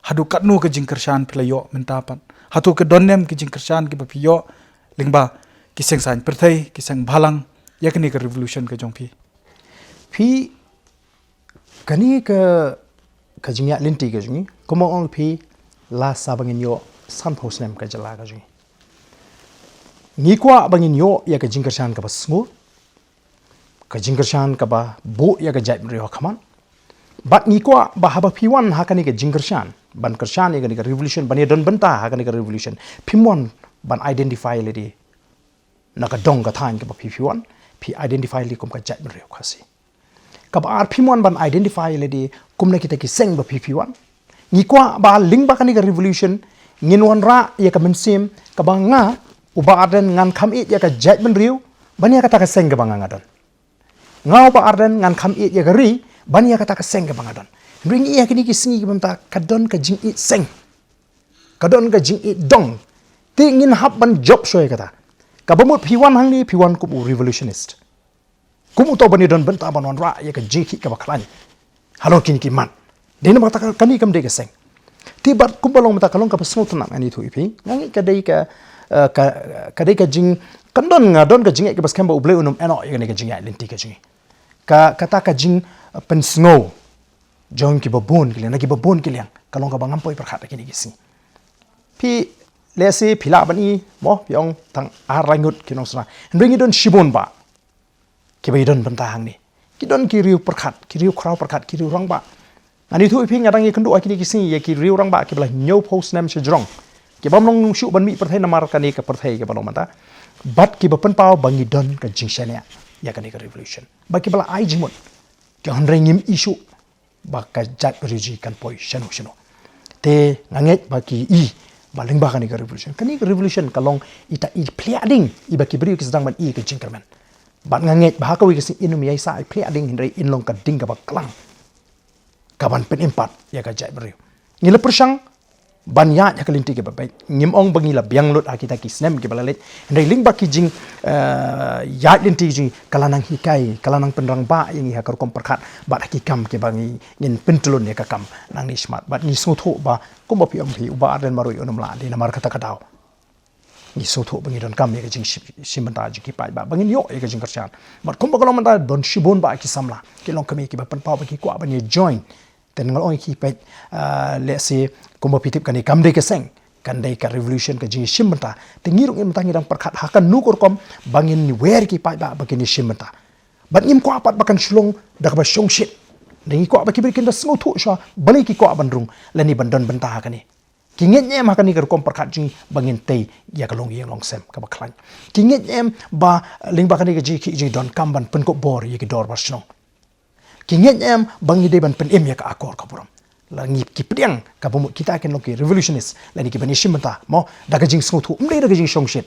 haduh katno ka jingkyrshan phi la ïoh mynta pat? Hato ka don ne em ki jingkyrshan kiba phi ïoh lyngba ki seng saiñ pyrthei, ki seng bhalang ïa kane ka revolution ka jong phi? Phi, kane ka, ka jingïaid lynti ka jong ngi, kumba ong phi, la sa ba ngin ïoh sanphew snem ka jylla ka jong ngi. Ngi kwah ba ngin ïoh ïa ka jingkyrshan kaba sngewbha, ka jingkyrshan kaba buh ïa ka jaitbynriew ha khmat. Bad ngi kwah ba haba phi wan ha kane ka jingkyrshan, ban kyrshan ïa kane ka revolution, ban ïadon bynta ha kane ka revolution, phim wan ban identify lade na ka dong ka thaiñ kaba phi phi wan, phi identify lade kum ka jaitbynriew Khasi. Kaba ar, phim wan ban identify lade kum na kita ki seng ba phi phi wan. Ngi kwah ba lyngba kane ka revolution ngin wanrah ïa ka mynsiem kaba nga u Bah Ardent ngan kham ïeit ïa ka jaitbynriew ban ïa kata ka seng kaba nga nga don. Nga u Bah Ardent ngan kham ïeit ïa ka ri ban ïa kata ka seng kaba nga don. Hynrei ngi ïa kine ki sngi kiba mynta ka don ka jingïeit seng, ka don ka jingïeit dong. Te ngin hap ban jop shuwa ïa kata. Kaba mut phi wan hangne, phi wan kum u revolutionist, kum uto ban ïadon bynta ban wanrah ïa ka jingkhih kaba khlaiñ halor kine ki mat. Dei namar kata ka, kane kam dei ka seng. Te bad kumba long mynta ka long kaba sngewtynnat, ngan ïathuh ïa phi. Nga ngeit ka dei ka, eh, ka, ka dei ka jing, kan don, nga don ka jingngeit kaba skhem ba U Blei un ym ïehnoh ïa kane ka jingïaid lynti ka jong ngi. Ka, kata ka jing, eh, pynsngew jong kiba bun ki liang, na kiba bun ki liang, ka long kaba ngam poi pyrkhat ha kine ki sngi. Phi, lehse phi lah ban i, mo, phi ong tang ar lai ngut ki nongsynran. Hynrei ngi don shibun bah kiba ïadon bynta hangne. Ki don ki riew pyrkhat, ki riew khraw pyrkhat, ki riew rangbah. Ngan ïathuh ïa phi, nga dang ïakynduh ha kine ki sngi ïa ki riew rangbah kiba la hynñiewphew snem sha jrong, kiba ym long shuh ban mih pyrthei namar kane ka pyrthei kaba long mynta. Bad kiba pynpaw ba ngi don ka jingshaniah ïa kane ka revolution, ba kiba la ai jingmut. Ki ong hynrei ngim i shuh ba ka jaitbynriew jong ngi kan poi shano shano. Te nga ngeit ba ki i ba lyngba kane ka revolution, kane ka revolution ka long ita i phliah ding, iba ki briew ki sdang ban i ka jingkyrmen. Bad nga ngeit ba ha kawei ka sngi in ym ïai sa i phliah ding, hynrei in long ka ding kaba klang kaban pynim pat ïa ka jaitbynriew. Ngi la pyrshang ban ïaid ha ka lynti kaba beit. Ngim ong ba ngi la biang lut ha kita ki snem kiba la leit. Hynrei lyngba ki jing, eh, ïaid lynti jong ngi ka la nang hikai, ka la nang pynrangbah ïa ngi ha ka rukom pyrkhat bad ha ki kam kiba ngi, ngin pyntylun ïa ka kam nangne shakhmat. Bad ngi sngewthuh ba kumba phi ong phi, u Bah Ardent marwei un ym lah, dei namar kata ka daw. Ngi sngewthuh ba ngi donkam ïa ka jingshim, shim bynta jong ki paidbah ba ngin ïoh ïa ka jingkyrshan. Bad kumba ka long mynta don shibun bah ki samla, ki longkmie kiba pynpaw ba ki kwah ban ïa join. Te nga la ong ïa ki, peit, ah, lehse kumba phi tip kane kam dei ka seng, kan dei ka revolution ka jingïashim bynta. Te ngi ruh ngin, mynta ngi dang pyrkhat ha kano ka rukom ba ngin wer ki paidbah ba kin ïashim bynta. Bad ngim kwah pat ba kan shlong da kaba shongshit. Te ngi kwah ba ki briew kin da sngewthuh shuwa balei ki kwah ban rung lane ban don bynta ha kane. Ki ngeit ne em ha kane ka rukom pyrkhat jong ngi ba ngin tei ïa ka longïing longsem kaba khlaiñ? Ki ngeit ne em ba lyngba kane ka jingkhih jong ngi donkam ban pynkup bor ïa ki dorbar shnong? Ki ngeit ne em ba ngi dei ban pynim ïa ka akor ka burom? La ngi ki pdiang kaba mut kita kin long ki revolutionist lane kiban ïashim bynta, mo, da ka jingsngewthuh, ym dei da ka jingshongshit.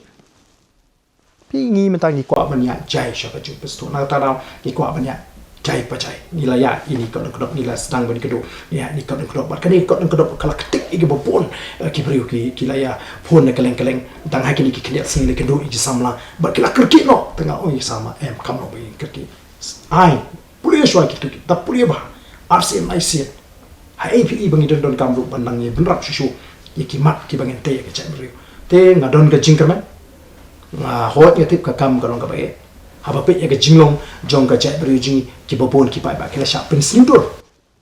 Phi, ngi mynta ngi kwah ban ïa jai sha ka jingpynsngewthuh. Na kata ka daw ngi kwah ban ïa jai pa jai. Ngi la ïa ine kot lyngkdop, ngi la sdang ban kynduh, ngi ïa ine kot lyngkdop. Bad kane kot lyngkdop ka la ktik ïa kiba bun, eh, ki briew ki, ki la ïa phone na kylleng kylleng. Tang ha kine ki khyndiat sngi la kynduh ïa ki samla bad ki la kyrkieh noh. Te nga ong ïa ki samla, em, kam long ba ïa kyrkieh. Ai, pule shuwa ïa ki, da pule bha. Arsien, aisien. Haei phi i ba ngi don, donkam ruh ban nang ïa bynrap shuh shuh ïa ki mat kiba ngin tei ïa ka jaitbynriew? Te nga don ka jingkyrmen. Nga hoi, nga tip ka kam ka long kaba eh. Haba peit ïa ka jinglong jong ka jaitbynriew jong ngi, kiba bun ki paidbah ki la shah pynsngewdur,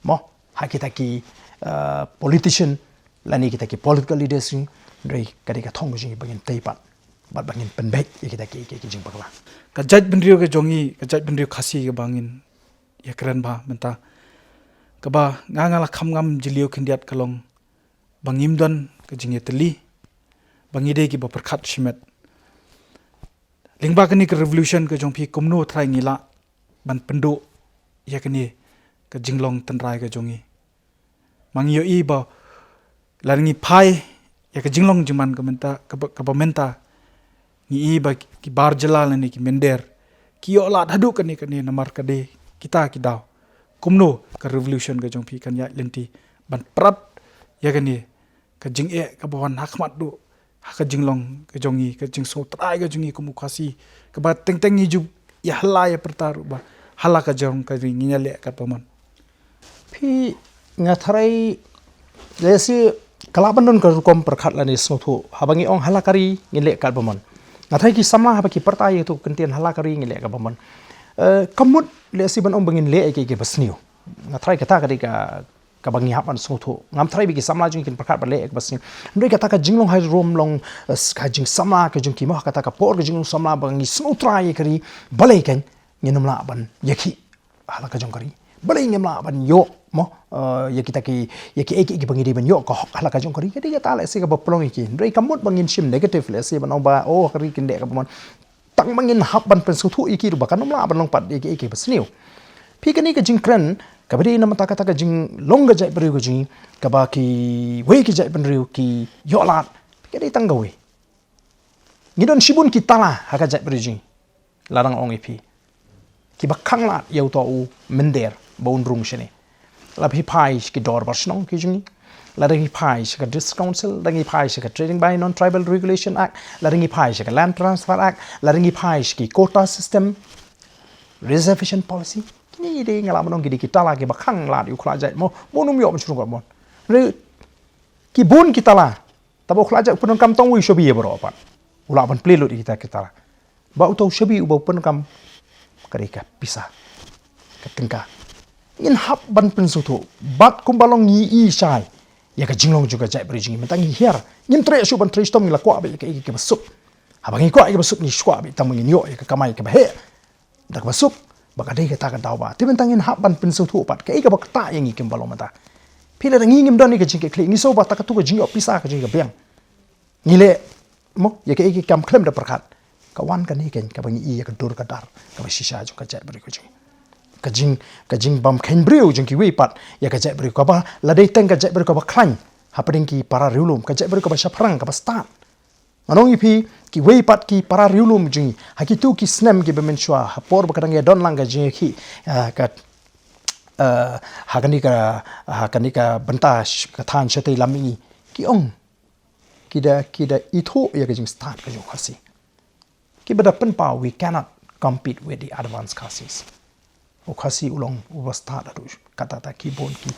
mo, ha kita ki, eh, politician lane kita ki political leaders, hynrei ka dei ka thong ka jong ngi ba ngin tei pat bad ba ngin pynbeit ïa kita ki, ki, ki jingbakla. Ka jaitbynriew ka jong ngi, ka jaitbynriew Khasi kaba ngin ïakren bha mynta, kaba nga, nga la kham ngam jylliew khyndiat ka long ba ngim don ka jingïatylli, ba ngi dei kiba pyrkhat shimet. Lyngba kane ka revolution ka jong phi, kumno trai ngi lah ban pynduh ïa kane ka jinglong tynrai ka jong ngi? Ma ngi ïohi ba lada ngi phai ïa ka jinglong jingman ka mynta, kaba, kaba mynta, ngi i ba ki bar jylla lane ki mynder ki ïoh lad haduh kane kane, namar ka dei kita ki daw. Kumno ka revolution ka jong phi kan ïaid lynti ban prat ïa kane ka jingeh kaba wan ha khmat duh ha ka jinglong ka jong ngi, ka jingsngewtrai ka jong ngi kum u Khasi, kaba teng teng ngi ju ïa hala ïa pyrta ruh ba hala ka jong ka ri ngin ïa leh katba mon. Phi, nga tharai lehse ka lah ban don ka rukom pyrkhat lane sngewthuh, haba ngi ong hala ka ri ngin leh katba mon. Nga tharai ki samla haba ki pyrta ïa tu kyntien hala ka ri ngin leh katba mon, eh, ka mut lehse ban ong ba ngin leh ïa ki, ki ba sniew. Nga tharai kata ka dei ka, kaba ngi hap ban sngewthuh. Ngam tharai ba ki samla jong ngi kin pyrkhat ban leh ïa kaba sniew. Hynrei kata ka jinglong harum long, eh, ka jingsamla ka jong ki, mo, kata ka por ka jinglong samla ba ngi sngewtrai ïa ka ri, balei kan ngin ym lah ban ïakhih hala ka jong ka ri? Balei ngim lah ban ïoh, mo, eh, ïa kita ki, ïa ki, ïa ki, ïa ki ba ngi dei ban ïoh ka hok hala ka jong ka ri? Ka dei kata lehse kaba pynlong ïa ki. Hynrei ka mut ba ngin shim negative lehse ban ong ba, oh, ka ri kin leh katba mon. Tang ba ngin hap ban pynsngewthuh ïa ki ruh ba kan ym lah ban long pat ïa ki, ïa ki ba sniew. Phi, kane ka jingkren kaba dei na mynta kata ka jinglong ka jaitbynriew ka jong ngi, kaba kiwei ki jaitbynriew ki ïoh lad, ka dei tang kawei. Ngi don shibun ki tala ha ka jaitbynriew jong ngi. Lada nga ong ïa phi, kiba khang lad ïa uto u mynder ba un rung shane, lada phi phai sha ki dorbar shnong ki jong ngi, lada ngi phai sha ka District Council, lada ngi phai sha ka Trading by Non-Tribal Regulation Act, lada ngi phai sha ka Land Transfer Act, lada ngi phai sha ki quota system, reservation policy, kine dei, nga lah ban ong, ki dei ki tala kiba khang lad ïa u khlajait, mo, ba un ym ïoh ban shu rung katba mon. Hynrei ki bun ki tala, tangba u khlajait u pyndonkam tang uwei u shabi ïa baroh pat. U lah ban plie lut ïa kita ki tala. Ba uto u shabi uba u pyndonkam, ka dei ka pisa, ka tyngka. Ngin hap ban pynsngewthuh bad kumba long ngi i shai ïa ka jinglong jong ka jaitbynriew jong ngi. Mynta ngi hiar, ngim treh shuh ban trei shitom, ngi la kwah beit ïa ka, ïa ka, ïa kaba suk. Haba ngi kwah ïa kaba suk ngi shu kwah beit, tang ba ngin ïoh ïa ka kamai kaba heh da kaba suk. Ba ka dei kata ka daw ba, te mynta ngin hap ban pynsngewthuh pat kaei kaba ktah ïa ngi kumba long mynta. Phi, lada ngi ngim don ïa ka jingkitkhlieh, ngi sngew ba kata katu ka jingïoh pisa ka jong ngi ka biang, ngi leh, mo, ïa kaei ka kam khlem da pyrkhat, ka wan kane keiñ kaba ngi i ïa ka dur ka dar kaba shisha jong ka jaitbynriew ka jong ngi. Ka jing, ka jingbymkheiñ briew jong kiwei pat ïa ka jaitbynriew, kaba la dei teng ka jaitbynriew kaba khlaiñ hapdeng ki para riewlum, ka jaitbynriew kaba shaphrang, kaba stad. Ngan ong ïa phi, kiwei pat ki para riewlum jong ngi ha kitu ki snem kiba mynshuwa, ha por ba ka dang ïadon lang ka jingïakhih, ah, ka, ah, ha kane ka, ha kane ka bynta sh-, ka thaiñ shatei lam mihngi, ki ong, ki da, ki da ithuh ïa ka jingstad ka jong u Khasi. Kiba da pynpaw, "We cannot compete with the advanced Khasis." U Khasi u long uba stad haduh katta katta, ki bun ki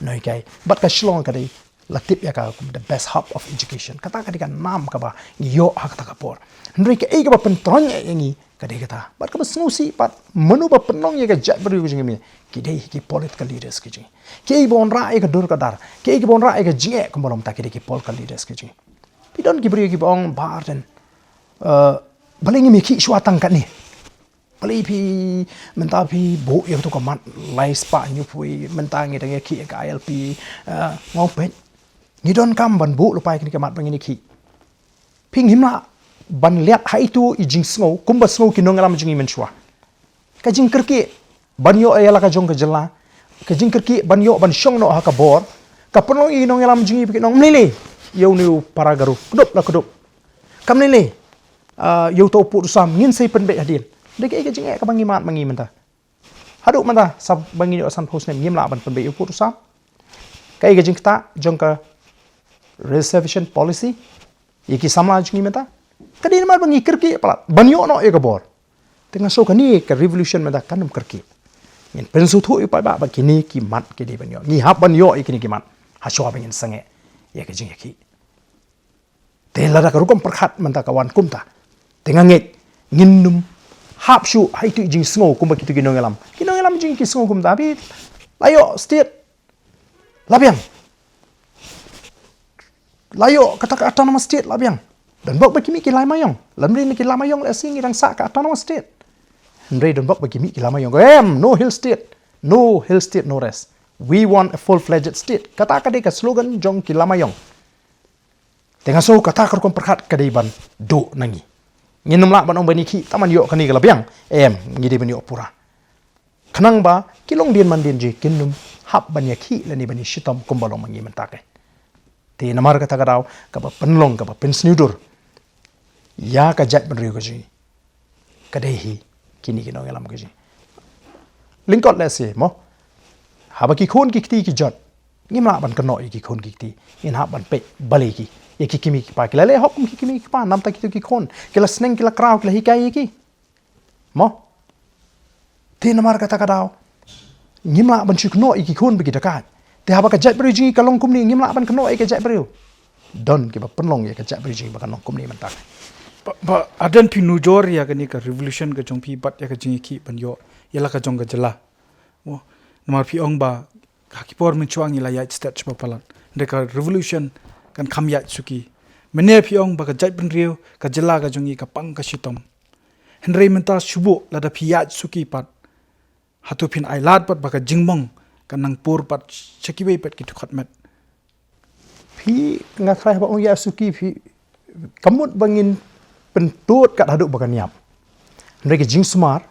nonghikai. Bad ka Shillong ka dei, la tip ïa ka kum the best hub of education. Kata ka dei ka nam kaba ngi ïoh ha kata ka por. Hynrei kaei kaba pyntroiñ ïa ngi ka dei kata. Bad kaba sngewsih pat, mano ba pynlong ïa ka jaitbynriew ka jong ngi, ki dei ki political leaders ka jong ngi. Kiei ba wanrah ïa ka dur ka dar, kiei ba wanrah ïa ka jingeh kumba long mynta, ki dei ki political leaders ka jong ngi. Phi, don ki briew kiba ong, "Bah Ardent, eh, balei ngim ïakhih shuwa tang katne? Balei phi, mynta phi buh ïa katu ka mat lai spah hynñiewphew, mynta ngi dang ïakhih ïa ka I L P?" Eh, nga ong, peit, ngi donkam ban buh lypa ïa kane ka mat ba ngin ïakhih. Phi, ngim lah ban liat ha itu i jingsngew kumba sngew ki nongïalam jong ngi mynshuwa. Ka jingkyrkieh ban ïoh ïa la ka jong ka jylla, ka jingkyrkieh ban ïoh ban shong noh ha ka bor, ka pynlong ïa ki nongïalam jong ngi ba kin ong, "Ym lei lei ïa une u para Garo, kdup la kdup. Kam lei lei, ah, ïa uto u pud u sam, ngin sa ïa pynbeit hadien." Dei kaei ka jingeh kaba ngi mad ma ngi mynta. Haduh mynta, sa ba ngin ïoh sanphew snem, ngim lah ban pynbeit ïa u pud u sam. Kaei ka jingktah jong ka reservation policy ïa ki samla jong ngi mynta? Ka dei namar ba ngi kyrkieh palat ban ïoh noh ïa ka bor. Te nga sngew kane ka revolution mynta kan ym kyrkieh. Ngin pynsngewthuh ïa u paidbah ba kine ki mat ki dei ban ïoh. Ngi hap ban ïoh ïa kine ki mat ha shuwa ba ngin sangeh ïa ka jingïakhih. Te lada ka rukom pyrkhat mynta ka wan kumta, te nga ngeit ngin ym hap shuh ha itu i jingsngew kumba kitu ki nongïalam. Ki nongïalam jong ngi ki sngew kumta, phi la ïoh state, la biang. La ïoh kata ka autonomous state, la biang. Don bok ba ki mih ki Laitlymaiong. Lymne ki Laitlymaiong lehse ngi dang sah ka autonomous state. Hynrei don bok ba ki mih ki Laitlymaiong. Em, no hill state. No hill state, no rest. We want a full-fledged state. Kata ka dei ka slogan jong ki Laitlymaiong. Te nga sngew kata ka rukom pyrkhat ka dei ban duh na ngi. Ngin ym lah ban ong ban ïakhih tang ban ïoh kane ka la biang. Em, ngi dei ban ïoh pura. Khnang ba ki longdien mandien jong ngi kin ym hap ban ïakhih lane ban ïashitom kumba long ma ngi mynta kein. Te namar kata ka daw kaba pynlong, kaba pynsngewdur ïa ka jaitbynriew ka jong ngi, ka dei hi kine ki nongïalam ka jong ngi. Lyngkot lehse mo, haba ki khun ki kti ki jot, ngim lah ban kynnoh ïa ki khun ki kti. Ngin hap ban peit balei ki, ïa ki kmie ki kpa. Ki la leh hok kum ki kmie ki kpa, namta kito ki khun ki la sneng, ki la kraw, ki la hikai ïa ki. Mo? Te namar kata ka daw ngim lah ban shu kynnoh ïa ki khun ba ki dakaid. Te haba ka jaitbynriew jong ngi ka long kumne, ngim lah ban kynnoh ïa ka jaitbynriew. Don kiba pynlong ïa ka jaitbynriew jong ngi ba kan long kumne mynta. Bah, Bah Ardent, phi nujor ïa kane ka revolution ka jong phi bad ïa ka jingïakhih ban ïoh ïa la ka jong ka jylla. Mo? Namar phi ong ba ha ki por mynshuwa ngi la ïaid state shibun palat. Hynrei ka revolution kan kham ïaid suki. Mynne phi ong ba ka jaitbynriew, ka jylla ka jong ngi ka pang ka shitom. Hynrei mynta shu buh, lada phi ïaid suki pat, hato phin ailad pat ba ka jingmong kan nang pur pat sha kiwei pat ki dkhot met? Phi, nga tharai haba ong ïaid suki, phi, ka mut ba ngin pyntud kat haduh ba kan ïap. Hynrei ka jingsumar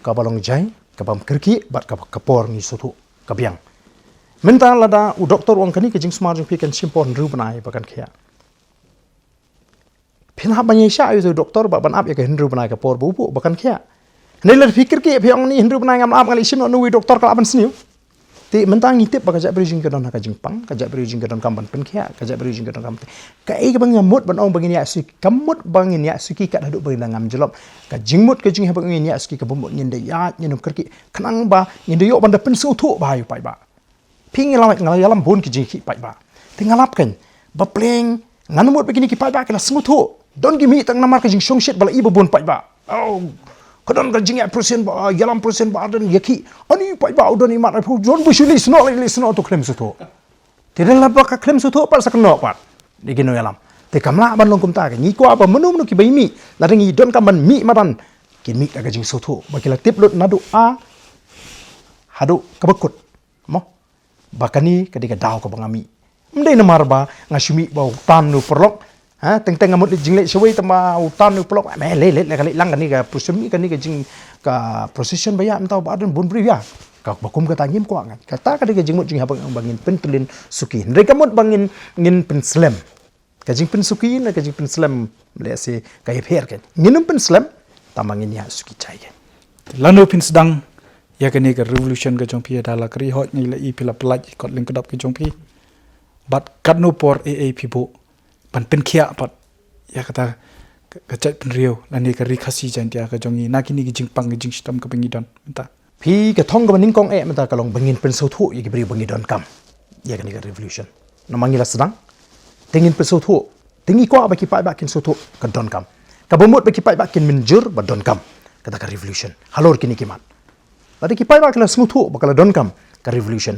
kaba long jai, kabym kyrkieh bad kaba ka por ngi sngewthuh ka biang. Mynta lada u doktor u ong kane ka jingsumar jong phi kan shim por hynriew bnai ba kan khiah. Phin hap ban ïaishah ïa u doktor ba ban ap ïa ka hynriew bnai ka por ba u buh ba kan khiah. Hynrei lada phi kyrkieh, phi ong, ni hynriew bnai ngam lah ap, nga leit shim noh na uwei u doktor, ka lah ban sniew. Te mynta ngi tip ba ka jaitbynriew jong ngi ka don ha ka jingpang, ka jaitbynriew jong ngi ka donkam ban pynkhiah, ka jaitbynriew jong ngi ka donkam te. Kaei kaba nga mut ban ong ba ngin ïaid suki, ka mut ba ngin ïaid suki kat haduh ba ngin da ngam jyllop. Ka jingmut ka jong ngi haba ngin ïaid suki, kaba mut ngin da ïaid, ngin ym kyrkieh. Khnang ba ngin da ïoh ban da pynsngewthuh bha ïa u paidbah. Phi, ngi la, nga la ïalam bun ki jingïakhih paidbah. Te nga lap kein ba pleng, ngan mut ba kine ki paidbah ki la sngewthuh. Don ki mih tang namar ka jingshongshit ba la i ba bun paidbah. Oh, ka don ka jingïaid president ba, ïalam president Bah Ardent ïakhih. Ani paidbah u don imat, ai phu don ba shu leit snoh, leit snoh, to khlem sngewthuh. Te lada ba ka khlem sngewthuh pat sa kynnoh pat ïa ki nongïalam. Te kam lah ban long kumta, ngi kwah ba mynno mynno kiba mih, lada ngi donkam ban mih madan, kin mih da ka jingsngewthuh ba ki la tip lut naduh A haduh kaba kut. Mo? Ba kane ka dei ka daw kaba nga mih. Ym dei namar ba nga shu mih ba u tan u paralok. Ha, teng teng nga mut leit jingleit shawei tang ba u tan u paralok. Me leit leit leit ka leit lang, kane ka procession, kane ka jing, ka procession ba ïa mynta ba don bun briew ïa. Kaba kum kata ngim kwah ngan. Kata ka dei ka jingmut jong ngi haba ba ngin pyntylli suki. Hynrei ka mut ba ngin, ngin pynslem. Ka jingpynsuki ne ka jingpynslem, lehse ka ïapher kein. Ngin ym pynslem tang ba ngin ïaid suki jai kein. Lano phin sdang ïa kane ka revolution ka jong phi? Da la ka ri hoi ngi la i phi la pyllait kot lyngkdop ka jong phi. Bad katno por ei ei phi buh ban pynkhiah pat ïa kata ka, ka jaitbynriew lane ka ri Khasi Jaiñtia ka jong ngi na kine ki jingpang ki jingshitom kaba ngi don mynta? Phi, ka thong kaba nyngkong eh mynta ka long ba ngin pynsngewthuh ïa ki briew ba ngi donkam ïa kane ka revolution. Namar ngi la sdang, te ngin pynsngewthuh, te ngi kwah ba ki paidbah kin sngewthuh ka donkam. Kaba mut ba ki paidbah kin mynjur ba donkam kata ka revolution halor kine ki mat. Lada ki paidbah ki la sngewthuh ba ka la donkam ka revolution,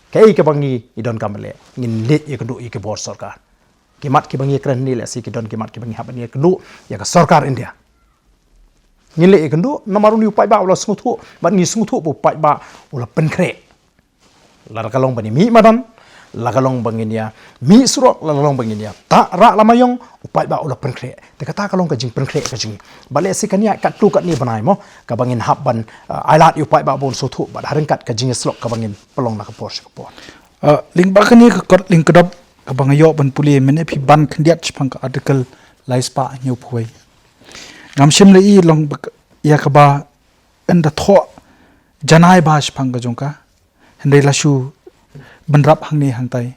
kaei kaba ngi, ngi donkam ban leh? Ngin leit ïakynduh ïa ki bor sorkar. Ki mat kiba ngi ïakren hangne, lehse ki don ki mat kiba ngi hap ban ïakynduh ïa ka sorkar India. Ngin leit ïakynduh namar une u paidbah u la sngewthuh, bad ngi sngewthuh ba u paidbah u la pynkhreh. Lada ka long ba ngin mih madan, lada ka long ba ngin ïa mih surok, lada ka long ba ngin ïa tah rah Laitlymaiong, u paidbah u la pynkhreh. Te kata ka long ka jingpynkhreh ka jong ngi. Bad lehse kan ïaid katto katne bnai mo, kaba ngin hap ban, uh, ailad ïa u paidbah ba un sngewthuh bad ha ryngkat ka jingïasyllok kaba ngin pynlong na ka por sha ka por. Uh, lyngba kane ka kot lyngkdop kaba nga ïoh ban pule, mynne phi ban khyndiat shaphang ka Article lai spah hynñiewphew wei. Ngam shym la i long ba ka, ïa kaba yn da thoh janai bha shaphang ka jong ka. Hynrei la shu bynrap hangne hangtai.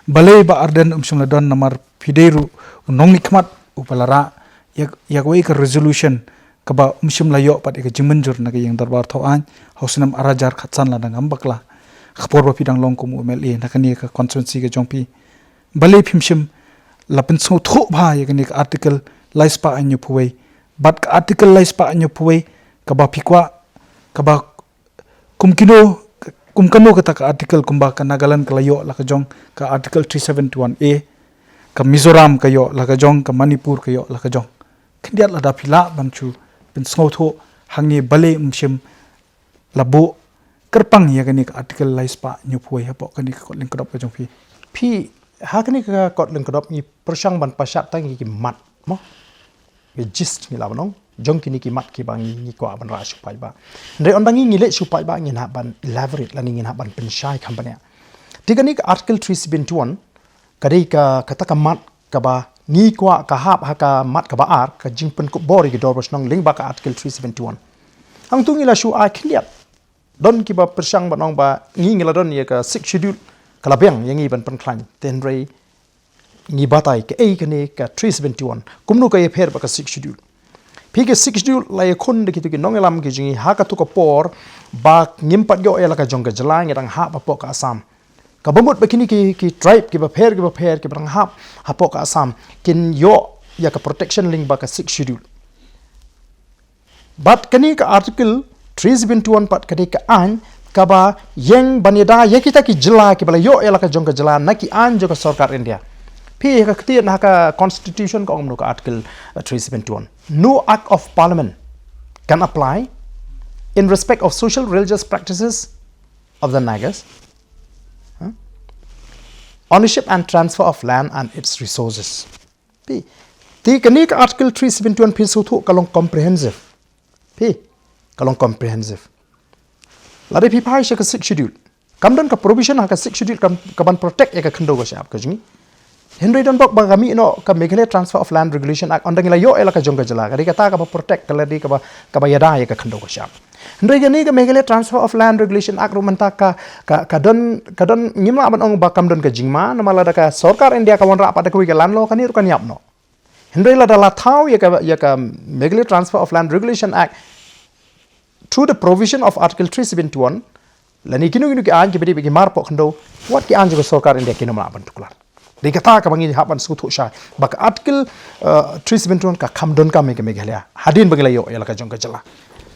Balei Bah Ardent um shym la don? Namar phi dei ruh u nongmihkhmat uba la rah ïa, ïa kawei ka resolution kaba um shym la ïoh pat ïa ka jingmynjur na ka ïing dorbar thaw aiñ ha u snem ar hajar khatsan, lada ngam bakla. Ka por ba phi dang long kum u M L A na kane ka constituency ka jong phi. Balei phim shym la pynsngewthuh bha ïa kane ka Article lai spah hynñiewphew wei Bad ka Article lai spah hynñiew phew wei kaba phi kwah, kaba kum kino, kum kano kata ka article, kumba ka Nagaland ka la ïoh la ka jong ka Article three seventy-one A, ka Mizoram ka ïoh la ka jong, ka Manipur ka ïoh la ka jong. Khyndiat lada phi lah ban shu pynsngewthuh hangne balei ym shym la buh kyrpang ïa kane ka Article lai spah hynñiew phew wei hapoh kane ka kot lyngkdop ka jong phi. Phi, ha kane ka kot lyngkdop ngi pyrshang ban pashat tang ïa ki mat, mo? Ngi gist ngi lah ban ong jong kine ki mat kiba ngi, ngi kwah ban rah shuh paidbah. Hynrei ynda ngi, ngi leit shuh paidbah ngin hap ban elaborate lane ngin hap ban pynshai kham bniah. Te kane ka Article three seventy-one ka dei ka, kata ka mat kaba ngi kwah ka hap ha ka mat kaba ar, ka jingpynkup bor ïa ki dorbar shnong lyngba ka Article three seventy-one. Hangtu ngi la shu ai khyndiat. Don kiba pyrshang ban ong ba ngi, ngi la don ïa ka Sixth Schedule, ka la biang ïa ngi ban pynkhlaiñ. Te hynrei ngi batai kaei kane ka three seventy-one, kumno ka ïapher bad ka Sixth Schedule. Phi, ka Sixth Schedule la ïakhun da kito ki nongïalam ki jong ngi ha kato ka por ba ngim pat ïoh ïa la ka jong ka jylla, ngi dang hap hapoh ka Assam. Kaba mut ba kine ki, ki tribe kiba pher kiba pher kiba dang hap hapoh ka Assam kin ïoh ïa ka protection lyngba ka Sixth Schedule. Bad kane ka Article three seventy-one pat ka dei ka aiñ kaba ïeng ban ïada ïa kita ki jylla kiba la ïoh ïa la ka jong ka jylla na ki aiñ jong ka sorkar India. Phi, ha ka ktien, ha ka Constitution ka ong kumno ka Article, uh, three seventy-one: "No Act of Parliament can apply in respect of social religious practices of the Nagas, huh? Ownership and transfer of land and its resources." Phi, te kane ka Article three seventy-one, phi sngewthuh, ka long comprehensive. Phi, ka long comprehensive. Lada phi phai sha ka Sixth Schedule, kam don ka provision ha ka Sixth Schedule kam, ka ban protect ïa ka khyndew ka shyiap ka jong ngi. Hynrei don bok ba ka mih noh ka Meghalaya Transfer of Land Regulation Act, ynda ngi la ïoh ïa la ka jong ka jylla, ka dei kata kaba protect, ka la dei kaba, kaba ïada ïa ka khyndew ka shyiap. Hynrei kane ka Meghalaya Transfer of Land Regulation Act ruh mynta ka, ka, ka don, ka don, ngim lah ban ong ba kam don ka jingma, namar lada ka sorkar India ka wanrah pat da kawei ka land law, kane ruh kan ïap noh. Hynrei lada la thaw ïa ka, ïa ka Meghalaya Transfer of Land Regulation Act through the provision of Article three seventy-one, lane kino kino ki aiñ kiba dei bad ki mar poh khyndew, wat ki aiñ jong ka sorkar India kin ym lah ban tuklar. Dei kata kaba ngi hap ban sngewthuh shai ba ka Article, uh, three seventy-one ka kham donkam ïa ka Meghalaya hadien ba ngi la ïoh ïa la ka jong ka jylla.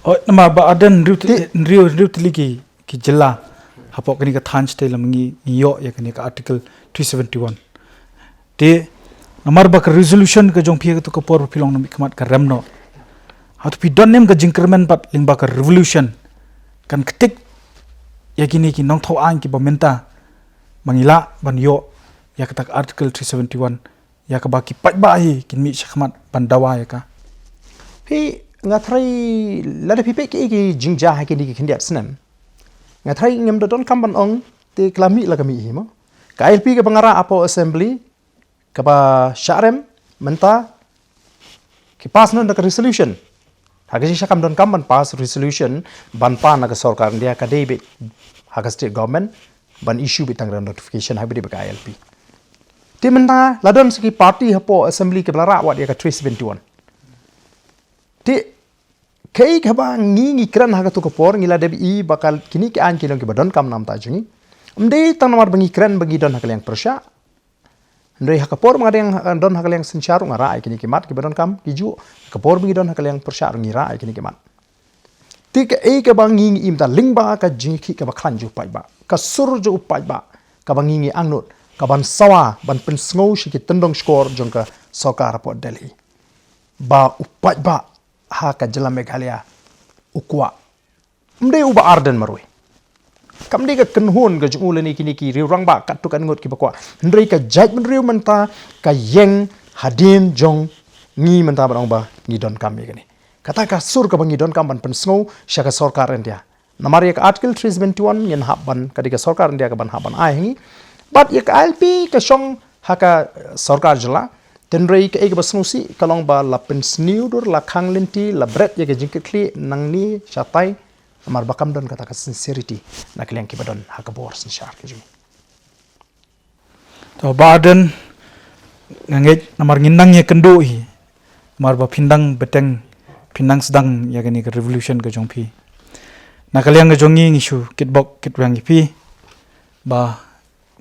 Oh, namar Bah Ardent, hynriew tylli, hynriew, hynriew tylli ki, ki jylla hapoh kane ka thaiñ shatei lama ngi, ngi ïoh ïa kane ka Article three seventy-one. Te namar ba ka resolution ka jong phi ha kato ka por ba phi long na mihkhmat ka rem noh. Hato phi don ne em ka jingkyrmen pat lyngba ka resolution kan ktik ïa kine ki nongthaw aiñ kiba mynta ba ngi lah ban ïoh ïa kata ka Article three seventy-one, ïa kaba ki paidbah hi kin mih shakhmat ban dawa ïa ka? Phi, nga tharai lada phi peit kiei ki jingjia ha kine ki khyndiat snem, nga tharai ngim da donkam ban ong te ka la mih la ka mih hi, mo. Ka I L P kaba nga rah hapoh Assembly, kaba shah rem mynta, ki pass noh da ka resolution. Ha ka jingshah kam donkam ban pass resolution ban pan na ka sorkar India, ka dei beit ha ka state government ban issue beit tang da notification, ha beit beit ka I L P. Te mynta la don sa ki party hapoh Assembly kiba la rah wat ïa ka three seventy-one. Te kaei kaba ngi, ngi kren ha kato ka por, ngi la dep ïohi ba ka, kine ki aiñ ki long kiba donkam na ka bynta jong ngi. Ym dei tang namar ba ngi kren ba ngi don ha ka liang pyrshah. Hynrei ha ka por ba nga dang, eh, don ha ka liang synshar ruh nga rah ïa kine ki mat kiba donkam, ki juh. Ha ka por ba ngi don ha ka liang pyrshah ruh ngi rah ïa kine ki mat. Te kaei kaba ngi, ngi im da lyngba ka jingkhih kaba khlaiñ jong u paidbah, ka sur jong u paidbah, kaba ngi, ngi angnud ka ban sawa, ban pynsngew sha ki tyndong shkor jong ka sorkar hapoh Delhi ba u paidbah ha ka jylla Meghalaya u kwah. Ym dei u Bah Ardent marwei. Kam dei ka kynhun ka jong u lane kine ki riew rangbah katto katne ngut kiba kwah. Hynrei ka jaitbynriew mynta ka ïeng hadien jong ngi mynta ban ong ba ngi donkam ïa kane. Kata ka sur kaba ngi donkam ban pynsngew sha ka sorkar India. Namar ïa ka Article three seventy-one ngin hap ban, ka dei ka sorkar India ka ban hap ban ai ha ngi. Bad ïa ka I L P ka shong ha ka, eh, sorkar jylla. Te hynrei kaei kaba sngewsih ka long ba la pynsniew dur, la khang lynti, la bret ïa ka jingkitkhlieh nangne shatai, namar ba kam don kata ka sincerity na ka liang kiba don ha ka bor synshar ka jong ngi. To Bah Ardent, nga ngeit namar ngin nang ïakynduh hi, namar ba phin dang bteng, phin nang sdang ïa kane ka resolution ka jong phi. Na ka liang ka jong ngi ngi shu kitbok kitweng ïa phi ba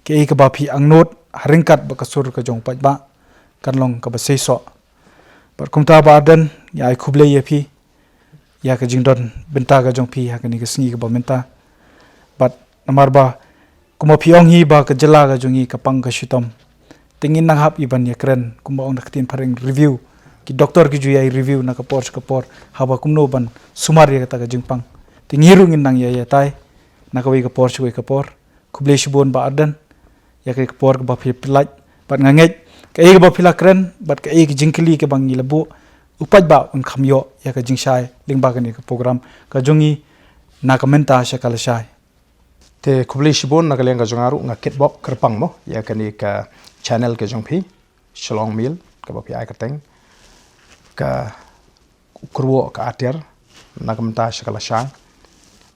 kaei kaba phi angnud ha ryngkat bad ka sur ka jong u paidbah kan long kaba seisoh. Bad kumta Bah Ardent, ngi ai khublei ïa phi ïa ka jingdon bynta ka jong phi ha kane ka sngi kaba mynta. Bad namar ba kumba phi ong hi ba ka jylla ka jong ngi ka pang ka shitom, te ngin nang hap i ban ïakren, kumba ong da ka ktien phareng, review. Ki doktor ki ju ïai review na ka por sha ka por, haba kumno ban sumar ïa kata ka jingpang. Te ngi ruh ngin nang ïai ïatai na kawei ka por sha kawei ka por. Khublei shibun Bah Ardent ïa ka por kaba phi pynlait, bad nga ngeit kaei kaba phi la kren bad kaei ka jingkylli kaba ngi la buh, u paidbah un kham ïoh ïa ka jingshai lyngba kane ka program ka jong ngi, Na Ka Mynta Sha Ka Lashai. Te khublei shibun. Na ka liang ka jong nga ruh nga kitbok kyrpang mo ïa kane ka channel ka jong phi, Shillong Mail, kaba phi ai kyrteng Ka Kyrwoh Ka Atiar Na Ka Mynta Sha Ka Lashai,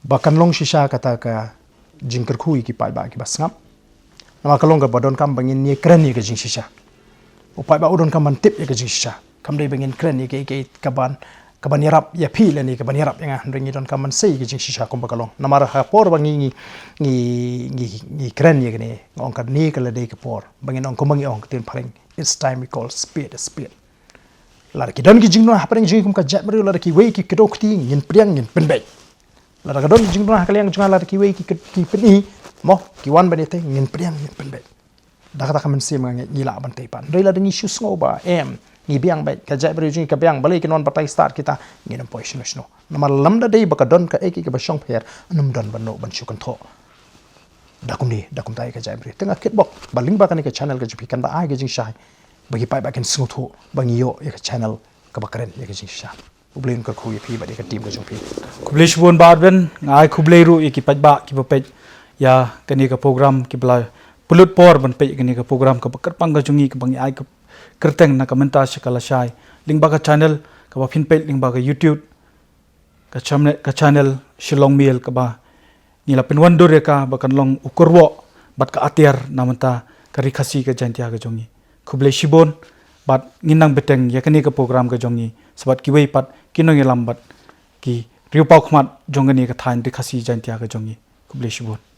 ba kan long shisha kata ka jingkyrkhu ïa ki paidbah kiba sngap. Namar ka long kaba donkam ba ngin ïakren ïa ka jingshisha. U paidbah u donkam ban tip ïa ka jingshisha, kam dei ba ngin kren ïa ka, ïa ka, kaban, kaban ïarap ïa phi lane kaban ïarap ïa nga, hynrei ngi donkam ban sei ïa ka jingshisha kumba ka long. Namar ha por ba ngi, ngi, ngi, ngi, ngi kren ïa kane, nga ong kane ka la dei ka por ba ngin ong kumba ngi ong ka ktien phareng, it's time we call spade a spade. Lada ki don ki jingduna hapdeng jong ngi kum ka jaitbynriew, lada kiwei ki kdew kti, ngin pdiang, ngin pynbeit. Lada ka don ki jingduna ha ka liang jong nga, lada kiwei ki, ki, ki pyni mo, ki wan ban ïatei, ngin pdiang, ngin pynbeit. Da kata ka mynsiem nga ngeit ngi lah ban tei pat. Hynrei lada ngi shu sngew ba em, ngi biang beit, ka jaitbynriew jong ngi ka biang, balei kin wan batai stad kita, ngin ym poi shano shano. Namar lymda dei ba ka don kaei kaei kaba shongpher, ngim don ban noh ban shu kynthoh da kumne da kumta ïa ka jaitbynriew. Te nga kitbok ba lyngba kane ka channel ka jong phi kan da ai ka jingshai ba ki paidbah kin sngewthuh ba ngi ïoh ïa ka channel kaba kren ïa ka jingshisha. U Blei un kyrkhu ïa phi bad ïa ka team ka jong phi. Khublei shibun Bah Ardent, nga ai khublei ruh ïa ki paidbah kiba peit ïa kane ka program, kiba la pynlut por ban peit ïa kane ka program kaba kyrpang ka jong ngi, kaba ngi ai ka kyrteng Na Ka Mynta Sha Ka Lashai, lyngba ka channel kaba phin peit lyngba ka YouTube, ka channel, ka channel Shillong Mail, kaba ngi la pynwandur ïa ka ba kan long U Kyrwoh bad Ka Atiar Na Mynta ka Ri Khasi ka Jaintia ka jong ngi. Khublei shibun, bad ngin nang bteng ïa kane ka program ka jong ngi, sa bad kiwei pat ki nongïalam bad ki riewpawkhmat jong kane ka thaiñ Ri Khasi Jaintia ka jong ngi. Khublei shibun.